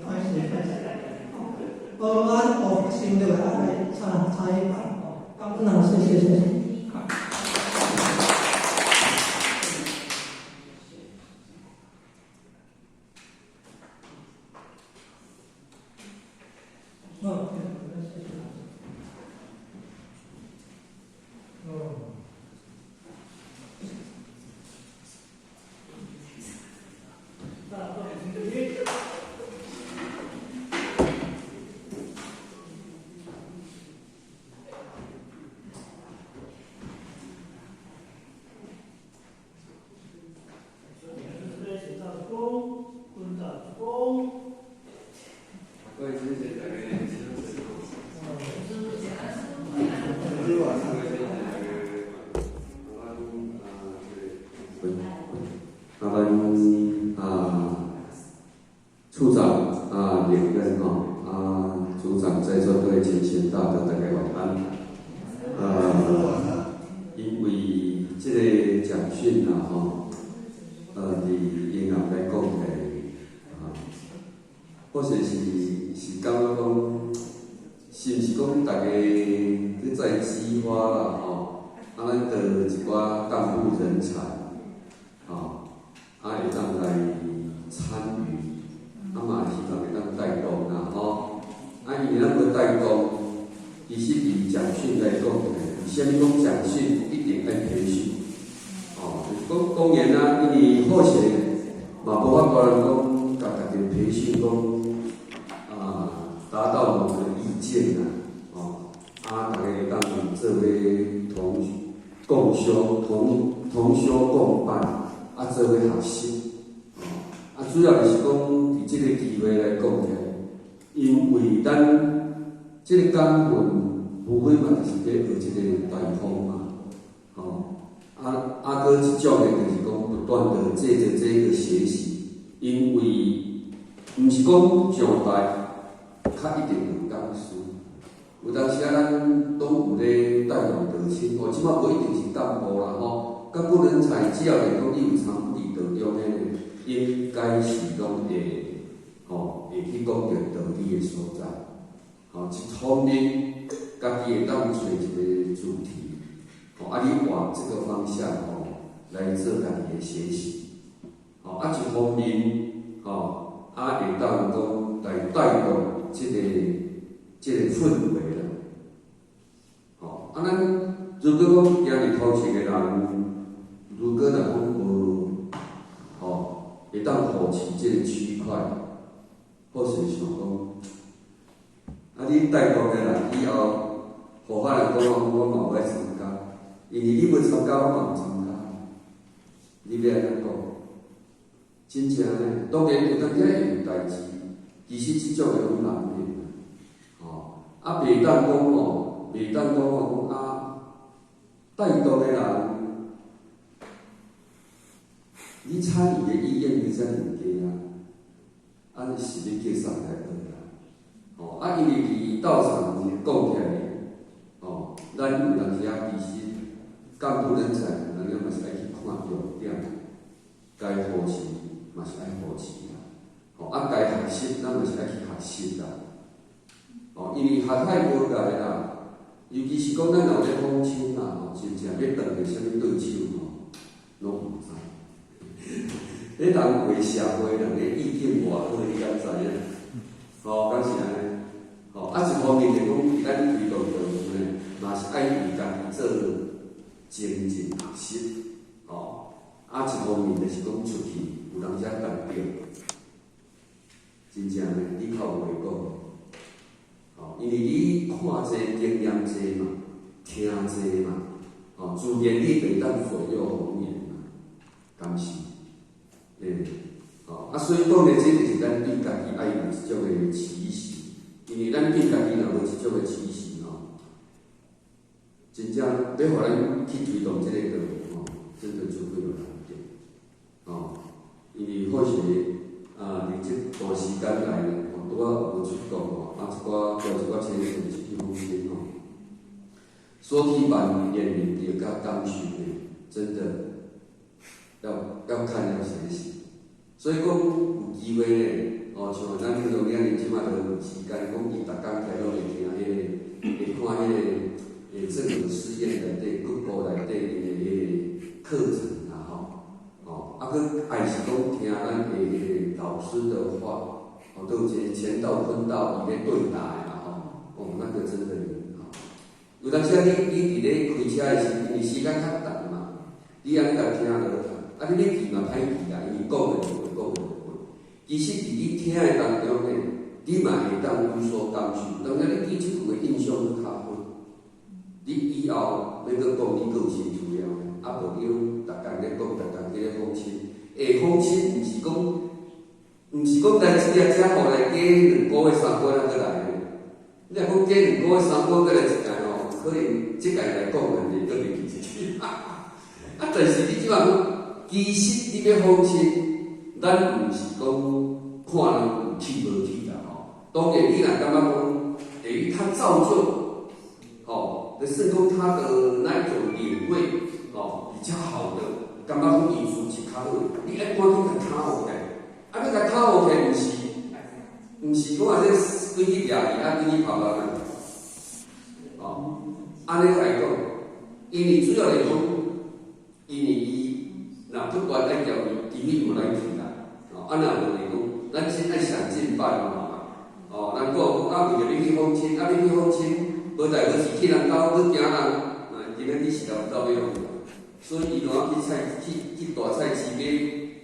歹勢。歹势。哦，啊，哦，先落來，啊來參參一擺，感恩啊，謝謝謝謝。哦，謝謝。哦。各位先生，大家啊，阮啊处长啊，连任吼啊，组長在座各位前賢大德，大家晚安。因為這個講訓啊，吼，佇英南來講起來，啊，或者是感覺講，是毋是講大家咧在激發啦，吼，啊，咱的一寡幹部人才，吼，啊，會當來參與，啊嘛希望會當帶動啦，吼，啊，因為咱無帶動，其實佇講訓來講，為啥物講講訓一定愛培訓？哦，就是講當然啦，因為好勢嘛無法度人講，共大家培訓講。啊，達到某個意見啦，哦，啊，大家會當做伙同共修同同修共辦，啊，做伙學習，哦，啊，主要就是講佇這個機會來講起來，因為咱這個感恩，無非嘛就是咧學這個台風嘛，哦，啊啊，閣一種的就是講不斷的借著這個學習，因為毋是講上台。較一定有講師，有當時啊，咱攏有咧帶動道親，哦，這擺無一定是幹部啦，吼，幹部人才只要是講你有參與道中的，應該是攏會，吼，會去講著道理的所在。吼，一方面，家己會當揣一個主題，吼，啊，你往這個方向，吼，來做家己的學習，吼，啊，一方面，吼，啊，會當講來帶動。這個氛圍啦，吼，啊，咱如果講今日頭前的人，如果若講無，吼，會當扶持這個區塊，或是想講，啊，你帶動的人以後，護法來講，我嘛無愛參加，因為你無參加，我嘛毋參加，你欲按怎講？真正呢，當然有當時會有代誌，其實這種的攏難免。吼，啊，袂當講吼，袂當講吼，講啊，帶動的人，你參與的意願比遮爾低啊，啊，你是欲叫啥來學啦？吼，啊，因為佇道場講起來，吼，咱有當時啊，其實幹部人才，有當時嘛是愛去看重點，該扶持嘛是愛扶持啦，吼，啊，該學習，咱嘛是愛去學習啦。哦，因為學海無涯啦，尤其是講咱若有咧訪親啦，吼，真正欲斷著啥物對手吼，攏毋知。彼人為社會人的意見偌好，你敢知影？吼，敢是按呢？吼，啊，一方面就講，佇咱推動道場呢，嘛是愛為家己做精進學習，吼，啊，一方面就是講出去有當時共著，真正呢，你較有話講。吼，因為你看濟經驗濟嘛，聽濟嘛，吼，自然你就會當左右逢源嘛，敢是？欸，吼，啊，所以講咧，這就是咱對家己愛有一種的期許，因為咱對家己若無這種的期許吼，真正欲予咱去推動這個道吼，真的就會有難點，吼，因為好勢啊，佇這段時間內，吼，拄仔無出國吼，啊，一寡叫一寡親戚出去訪親吼，所去辦面臨著佮感受呢，真的要看要學習，所以講有機會呢，吼，哦，像咱迄種囝兒這馬就有時間，講伊逐工起來攏會聽彼個，會看彼個，會鄭和寺院內底、谷歌內底伊的彼個課程啦吼，哦，啊，閣愛是講聽咱的彼個老師的話，哦，都有一個乾道坤道伊咧對答的啦吼，哦，那個真的很好。有當時啊，你佇咧開車的時，因為時間較長嘛，你按呢共聽落，啊，你欲記嘛歹記啦，因為講的就會，講的就會。其實佇你聽的當中呢，你嘛會當有所感受。當然，你對這句的印象閣較好。你以後欲閣講，你閣有興趣了，啊，無你攏逐工咧講，逐工咧訪親。欸，訪親毋是講來這個遮予來加2個月、3個月才閣來的。你若講加2個月、3個月閣來一屆吼，可能這屆來講的，你閣袂記得。啊，但是你這擺講，其實你欲訪親，咱毋是講看人有去無去啦吼。當然，你若感覺講，欸，較造就，吼，就是講他的那一種領會，吼，比較好的，感覺講藝術是較好，你愛趕緊共卡予起來，啊，你共卡予起來，毋是講啊，這規去掠去，啊，規去跑人啊，哦，按呢來講，因為主要來講，因為伊若不斷愛調伊，伊嘛來去啦，哦，啊，若無來講，咱先愛想盡辦法嘛，哦，咱講啊，為著欲去訪親，啊，欲去訪親，無代無誌去人兜去驚人，啊，今仔日是人走欲去，所以伊就去菜去大菜市買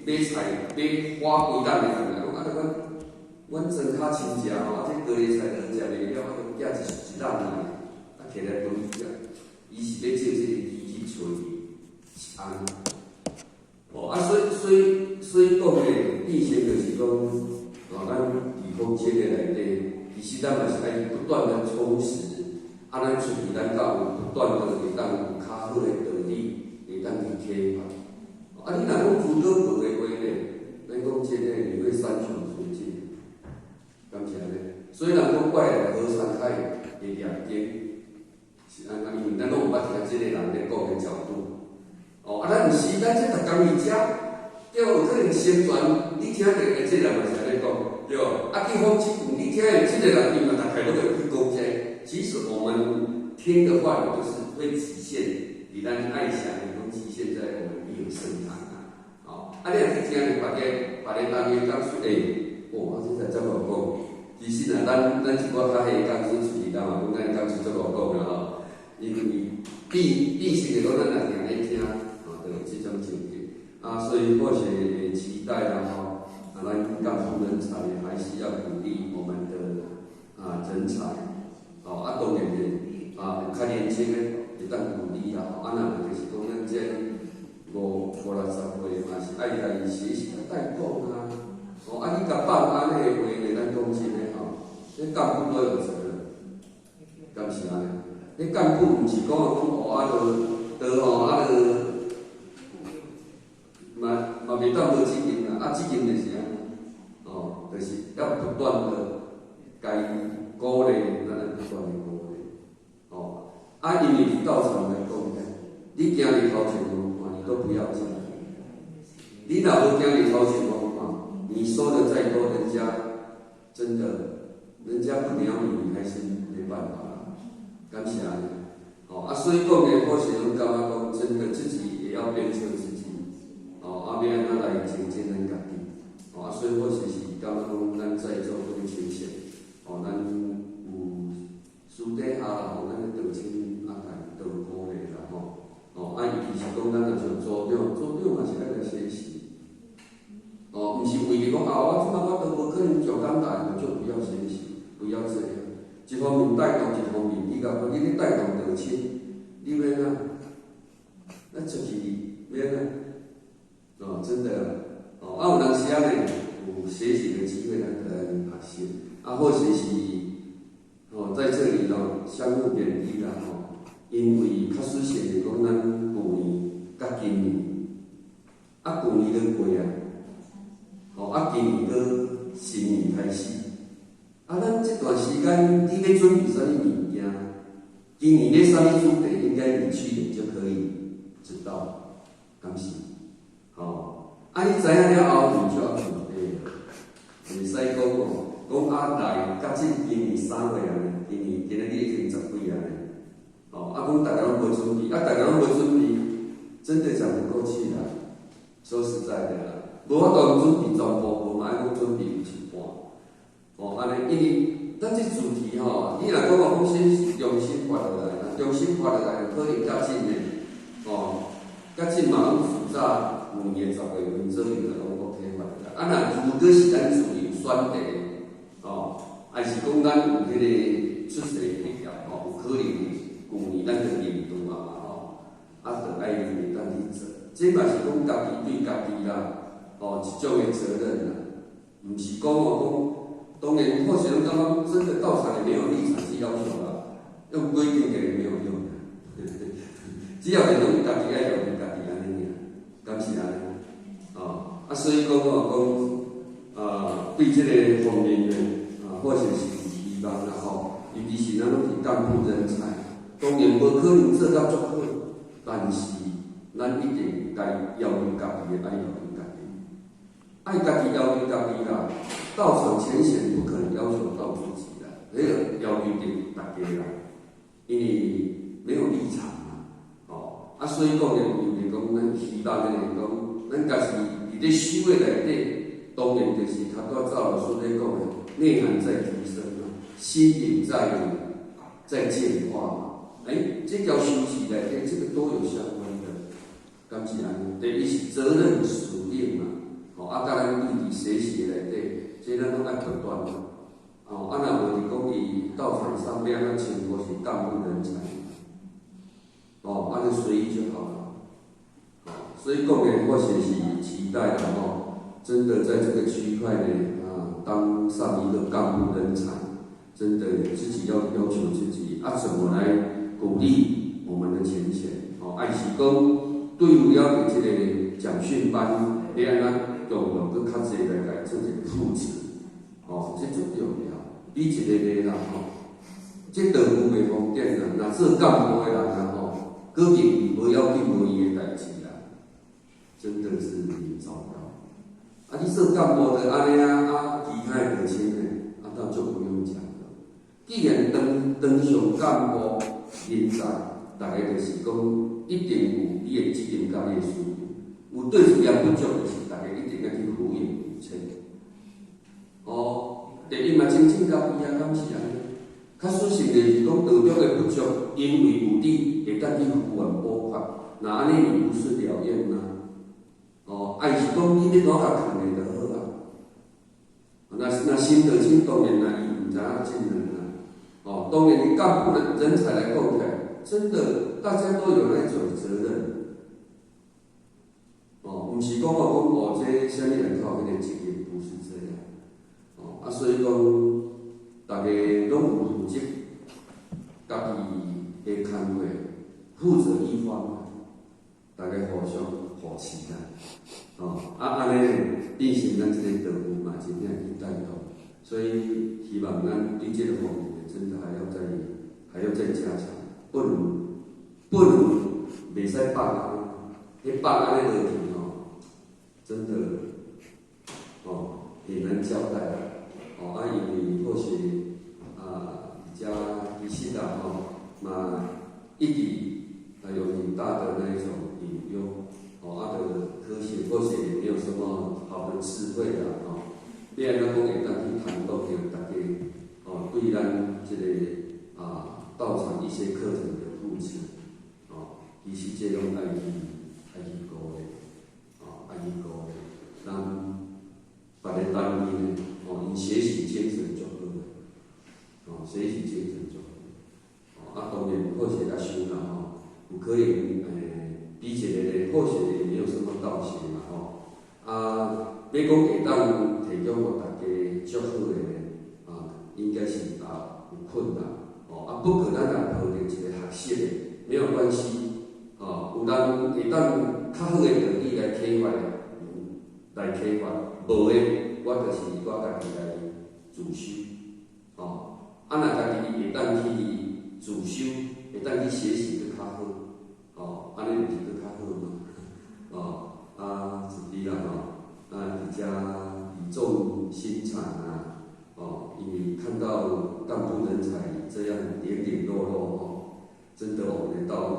買菜，買花規擔的轉來，講啊，阮莊跤親食吼，啊，這高麗菜都食袂了，啊，就寄一籃來，啊，提來分去食。伊是欲借這個機去揣伊，是按呢。哦，啊，所以講的意思就是講，哦，咱佇訪親的內底，其實咱嘛是愛不斷的充實，啊，咱出去咱才有不斷的會當有較好的道理，會當去啟發。啊，你若講諸多無的話呢，咱講這個你會山窮水盡，敢是按呢？所以人講怪和尚較會念經，是按呢，因為咱攏有捌聽這個人咧講的角度。哦，啊，咱毋是，咱這逐工佇遮，對無？有可能相傳，你聽著欸，這個人嘛是按呢講，對無？啊，去訪這你聽著這個人，伊嘛逐擺攏會去講這個。其實我們聽的話，就是會局限，佇咱愛想的攏局限在我們一有聖堂啊。哦，啊，你若去聽著別个別个單位講說，欸，哦，啊，這才這麼講。其實若咱一寡較彼個講師出去，咱嘛講咱講師這麼講啦吼。因為變成的講，咱若定咧聽，哦，就有這種情形。啊，所以或許期待啦吼，啊，咱幹部人才還是要鼓勵我們的啊人才，哦，啊，當然的，啊，較年輕的會當鼓勵啦，吼，啊，若無就是講咱這五六十歲嘛是愛來學習帶動啊，哦，啊，你共放按呢的話呢，咱講真的吼，這幹部都有責任，敢是按呢？你幹部毋是講啊，講哦啊，就吼啊，就嘛袂當無責任啦，啊，責任就是按呢，哦，就是要不斷的共伊鼓勵，咱愛不斷的鼓勵，哦，啊，因為佇道場來講呢，你行佇頭前無看，你都不要緊。你若無行佇頭前無看，你說的再多，人家真的，人家不鳥你，你還是沒辦法啦，敢是按呢？哦，啊，所以講呢，我是攏感覺講，真的自己也要鞭策自己，哦，啊，欲按怎來精進咱家己，哦，啊，所以我是感覺講，咱在座各位親戚，哦，咱有私底下吼，咱的道親啊，共多鼓勵啦吼，哦，啊，尤其是講咱若像組長，組長嘛是愛來學習。哦，毋是為著講啊，我這擺我都無可能上講台，我就不要學習，不要這樣。一方面帶動，一方面你共你咧帶動道親，你欲按怎？咱出去欲按怎？哦，真的，哦，啊有當時仔呢，有學習的機會，咱就來學習。啊，或許是，哦，在這裡咯，相互勉勵啦吼。因為較實現的講，咱舊年佮今年，啊，舊年都過啊。哦，啊，今年閣新年開始，啊，咱這段時間你欲準備啥物物件？今年咧啥物主題，應該你去年就可以知道，敢是？吼，啊，你知影了後，你就要準備，袂使使講哦，講啊來，甲這今年3月啊，今年今仔日已經十幾啊，哦，啊講大家攏無準備，啊大家攏無準備，真的講不過去啦。說實在的啦，無法度準備全部，無嘛愛講準備有一半。哦，按呢，因為咱這主題吼，你若講哦，講先重新發落來，重新發落來，可能較緊的，哦，較緊嘛攏是早5年10月份左右就攏國體發落來。啊，若如果是咱自由選擇，哦，還是講咱有彼個出席必要，吼，有可能舊年咱就認拄啊嘛，吼，啊，就愛會當去做。這嘛是講家己對家己啦，哦，一種的責任啦，毋是講哦講，當然或許攏感覺真的道場也沒有立場去要求啦，用規定給沒有用，只要是攏家己愛要求家己按呢爾，敢是按呢？哦，啊，所以講哦講，啊，對這個方面呢，啊，或許是希望啦吼，尤其是咱攏是幹部人才，當然無可能做甲足好，但是咱一定該要求家己的，愛要求家己，愛家己要求家己啦。道場淺顯不可能要求到自己啦，彼個要求著大家啦，因為沒有立場嘛，哦，啊，所以講呢，就是講咱希望的講，咱家己佇咧修的內底，當然就是頭拄仔趙老師咧講的，內涵在提升嘛，心靈在進化嘛，欸，這條修持內底，這個都有相關的，敢是按呢？第一是責任使命嘛，吼，啊，佮咱對佇學習內底。這咱攏愛不斷，哦，啊，若無是講佇道場上面，咱全部是幹部人才，哦，按呢隨意就好了，哦，所以講呢，我是期待的吼，真的在這個區塊呢，啊，當上一個幹部人才，真的自己要要求自己，啊，怎麼來鼓勵我們的前賢，哦，還是講對有了這個講訓班，你按怎動用閣較濟來共做一個扶持，哦，這足重要。比一個個啦吼，這道具袂方便啦，若做幹部的人啊吼，閣認為無要緊無伊的代誌啦，真的是很糟糕。啊，你做幹部的按呢啊，啊，其他的就清的，啊，那就不用講了。既然當當上幹部人才，大家就是講一定有你的責任佮你的使命。有對事業不足，就是大家一定愛去呼應補充。哦，第一嘛，清醒家己啊，敢是按呢？較實實就是講道德的不足，因為有你會當去敷衍補缺，若按呢你不是了願嗎？哦，還是講你欲怎共囥的就好啊。若心得清，當然啦，伊毋知影進人啦。哦，當然你幹部的人才來講起來，真的大家都有那種責任。哦，毋是講哦講哦，這啥物人較有彼個責任，不是這樣。哦，啊，所以講，逐家攏有負責家己的工課，負責一方，大家互相扶持啦。哦，啊，按呢變成咱這個道具嘛，真正去帶動。所以希望咱對這個方面，真的還要再加強，不能袂使放按呢，彼放按呢落去吼，真的，哦，很難交代。哦，啊，因為或許啊，遮其實啊吼，嘛一直啊有很大的那一種隱憂，哦，啊，的科學或許也沒有什麼好的智慧啦，吼，欲按怎講會當去談到著大家，哦，對咱這個啊道場一些課程的扶持，哦，其實這攏愛去顧的，哦，愛去顧的，咱別個單位呢，哦，𪜶學習精神足好的，哦，學習精神足好，哦，啊，當然或許較想啦吼，有可能比一個咧，或許也沒有什麼道學嘛吼，啊，欲講會當提供予大家足好的呢，啊，應該是也有困難，哦，啊，不過咱若抱著一個學習的，沒有關係，哦，有人會當較好的道理來啟發，來啟發，無的，我就是我家己來自修，哦，啊，若家己會當去自修，會當去學習閣較好，哦，按呢毋是閣較好嗎？哦，啊，自己啦吼，啊，佇遮語重心長啊，看到幹部人才這樣零零落落吼，真的我們的道路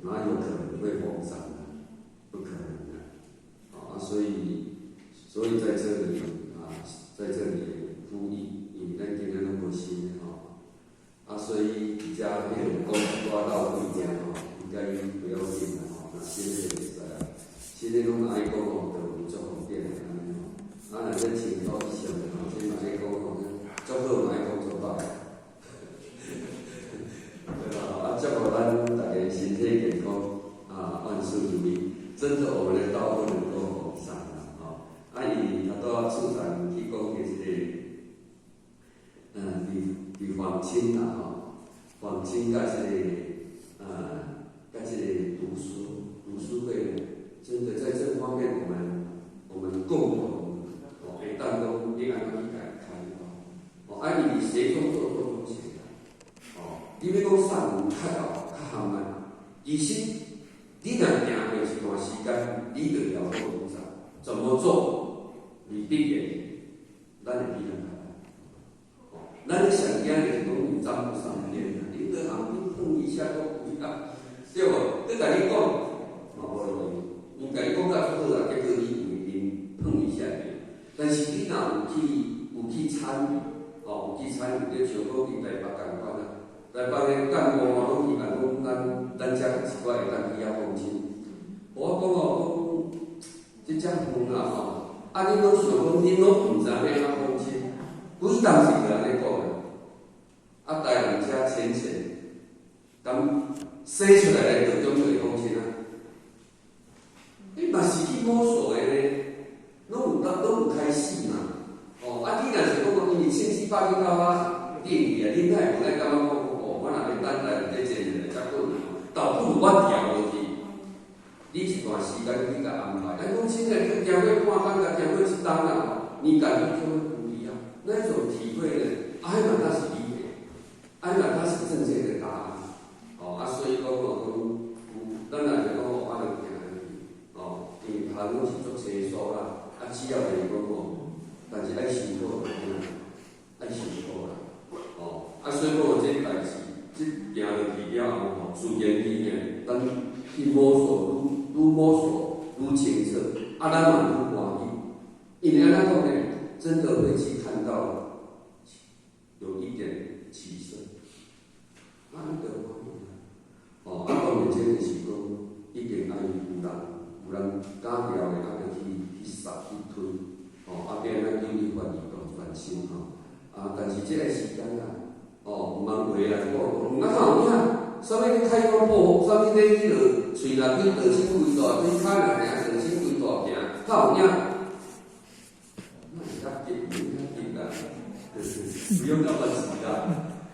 哪有可能會豐赡呢？不可能的，啊，所以在這裡啊，在這裡呼籲，因為咱今日攏無新的吼，啊，所以佇遮彼個講一寡老規定吼，應該不要緊啦吼，若新的就會使啊，新的攏愛講吼，就有足方便的按呢吼，啊，若這穿透以上的吼，這嘛愛講吼，足好嘛愛講足歹，對吧？啊，祝福咱大家身體健康，啊，萬事如意。真的，我們的道路能夠豐赡啦，吼！啊，伊頭拄仔處長去講的這個，佇訪親啦，吼，訪親佮這個，佮這個讀書會，真的在這方面，我們共同，哦，會當講你按怎去共開吼，哦，啊，伊佇協中做，做中學啦，哦，你欲講上有較後較含慢，其實。你若行過一段時間，你就了解如啥，怎麼做，你必然，咱會比人較歹。哦，咱上驚就是講有站不上邊啦，你去旁邊碰一下都不啊，對無？閣共你講嘛無路用，伊共你講甲足好啊，結果你為面碰一下爾。但是你若有去參與，哦，有去參與，就像講佇台北仝款啊。台北的幹部吼，攏去共講咱遮一寡會當去遐訪親。我講哦，講這遮遠啊吼，啊恁攏想講恁攏毋知影欲按怎訪親，幾當時就按呢講啊。啊，台南遮淺淺，敢生出來的道中就會訪親啊？你嘛是去摸索的呢，攏有開始嘛。哦，啊，你若是講講因為千七百去到遐定去啊，恁哪會無愛感覺講？哦，我若欲等待佇這坐遮困難，倒不如我調落去。你一段時間去共安排，咱講真的，你行過半工，共行過一冬啊，你感覺就會不一樣。那種體會呢，啊，彼嘛才是你的，啊，彼嘛才是正確的答案。哦，啊，所以講哦，講有，咱若是講哦，啊，就行入去，哦，因為頭攏是足清楚啦，啊，只要就是講哦，但是愛辛苦就對啦，愛辛苦啦，哦，啊，所以講這代誌，這行落去了後吼，自然而然，咱去摸索，愈摸索愈清楚，啊，咱嘛愈歡喜。因為按怎講呢？真的會去看到有一點起色，啊，你就歡喜啦。哦，啊，當然這就是講，一定愛有人敢調的，啊，就去殺去推，哦，啊，變咱叫你發移動轉身吼，啊，但是這個時間啊，哦，毋通話來講講，啊，哪有影？啥物咧開講破，啥物咧彼落喙內去倒手規大，去跤內行，倒手規大行，較有影？那會較急，袂較急啦，不用那麼急啦。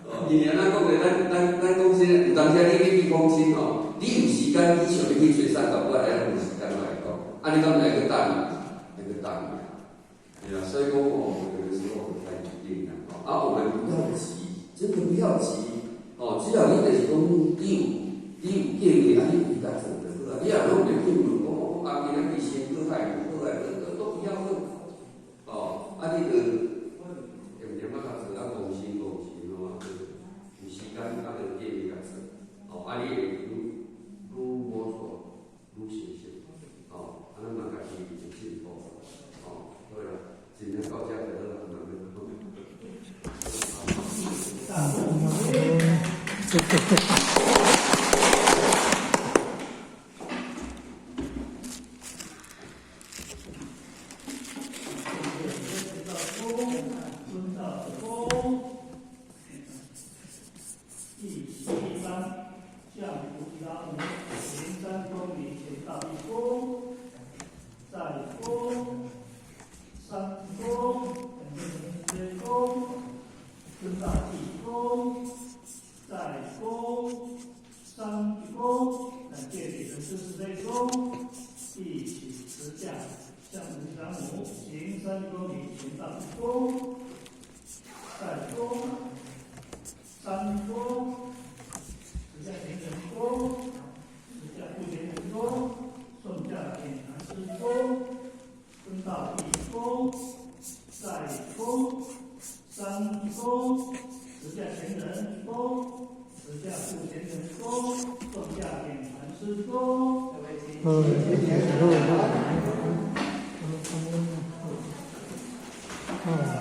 哦，因為按怎講咧？咱講真，有當時你欲去訪親吼，你有時間，你想欲去揣散，搞不好還有時間來講。啊，你敢毋愛閣等伊？愛閣等伊啊？對啊，所以講哦，有的時候不太一定啦。啊，我們不要急，真的不要急。哦，只要你就是講，你有計劃，啊，你有共做就好啊。你若攏袂去問，講講啊，今仔日先過海，過來，都不要問。哦，啊，你就點點仔共做啊，戇心戇心吼，有時間啊，就計劃共做。哦，啊，你會愈摸索愈清晰。哦，啊，咱嘛家己有進步。哦，好啦，今天到遮就好啦，慢慢講。啊，對對對。 三十架前人恭，十架护前人恭，众架点传师恭，各位请。好，好，好，好，好。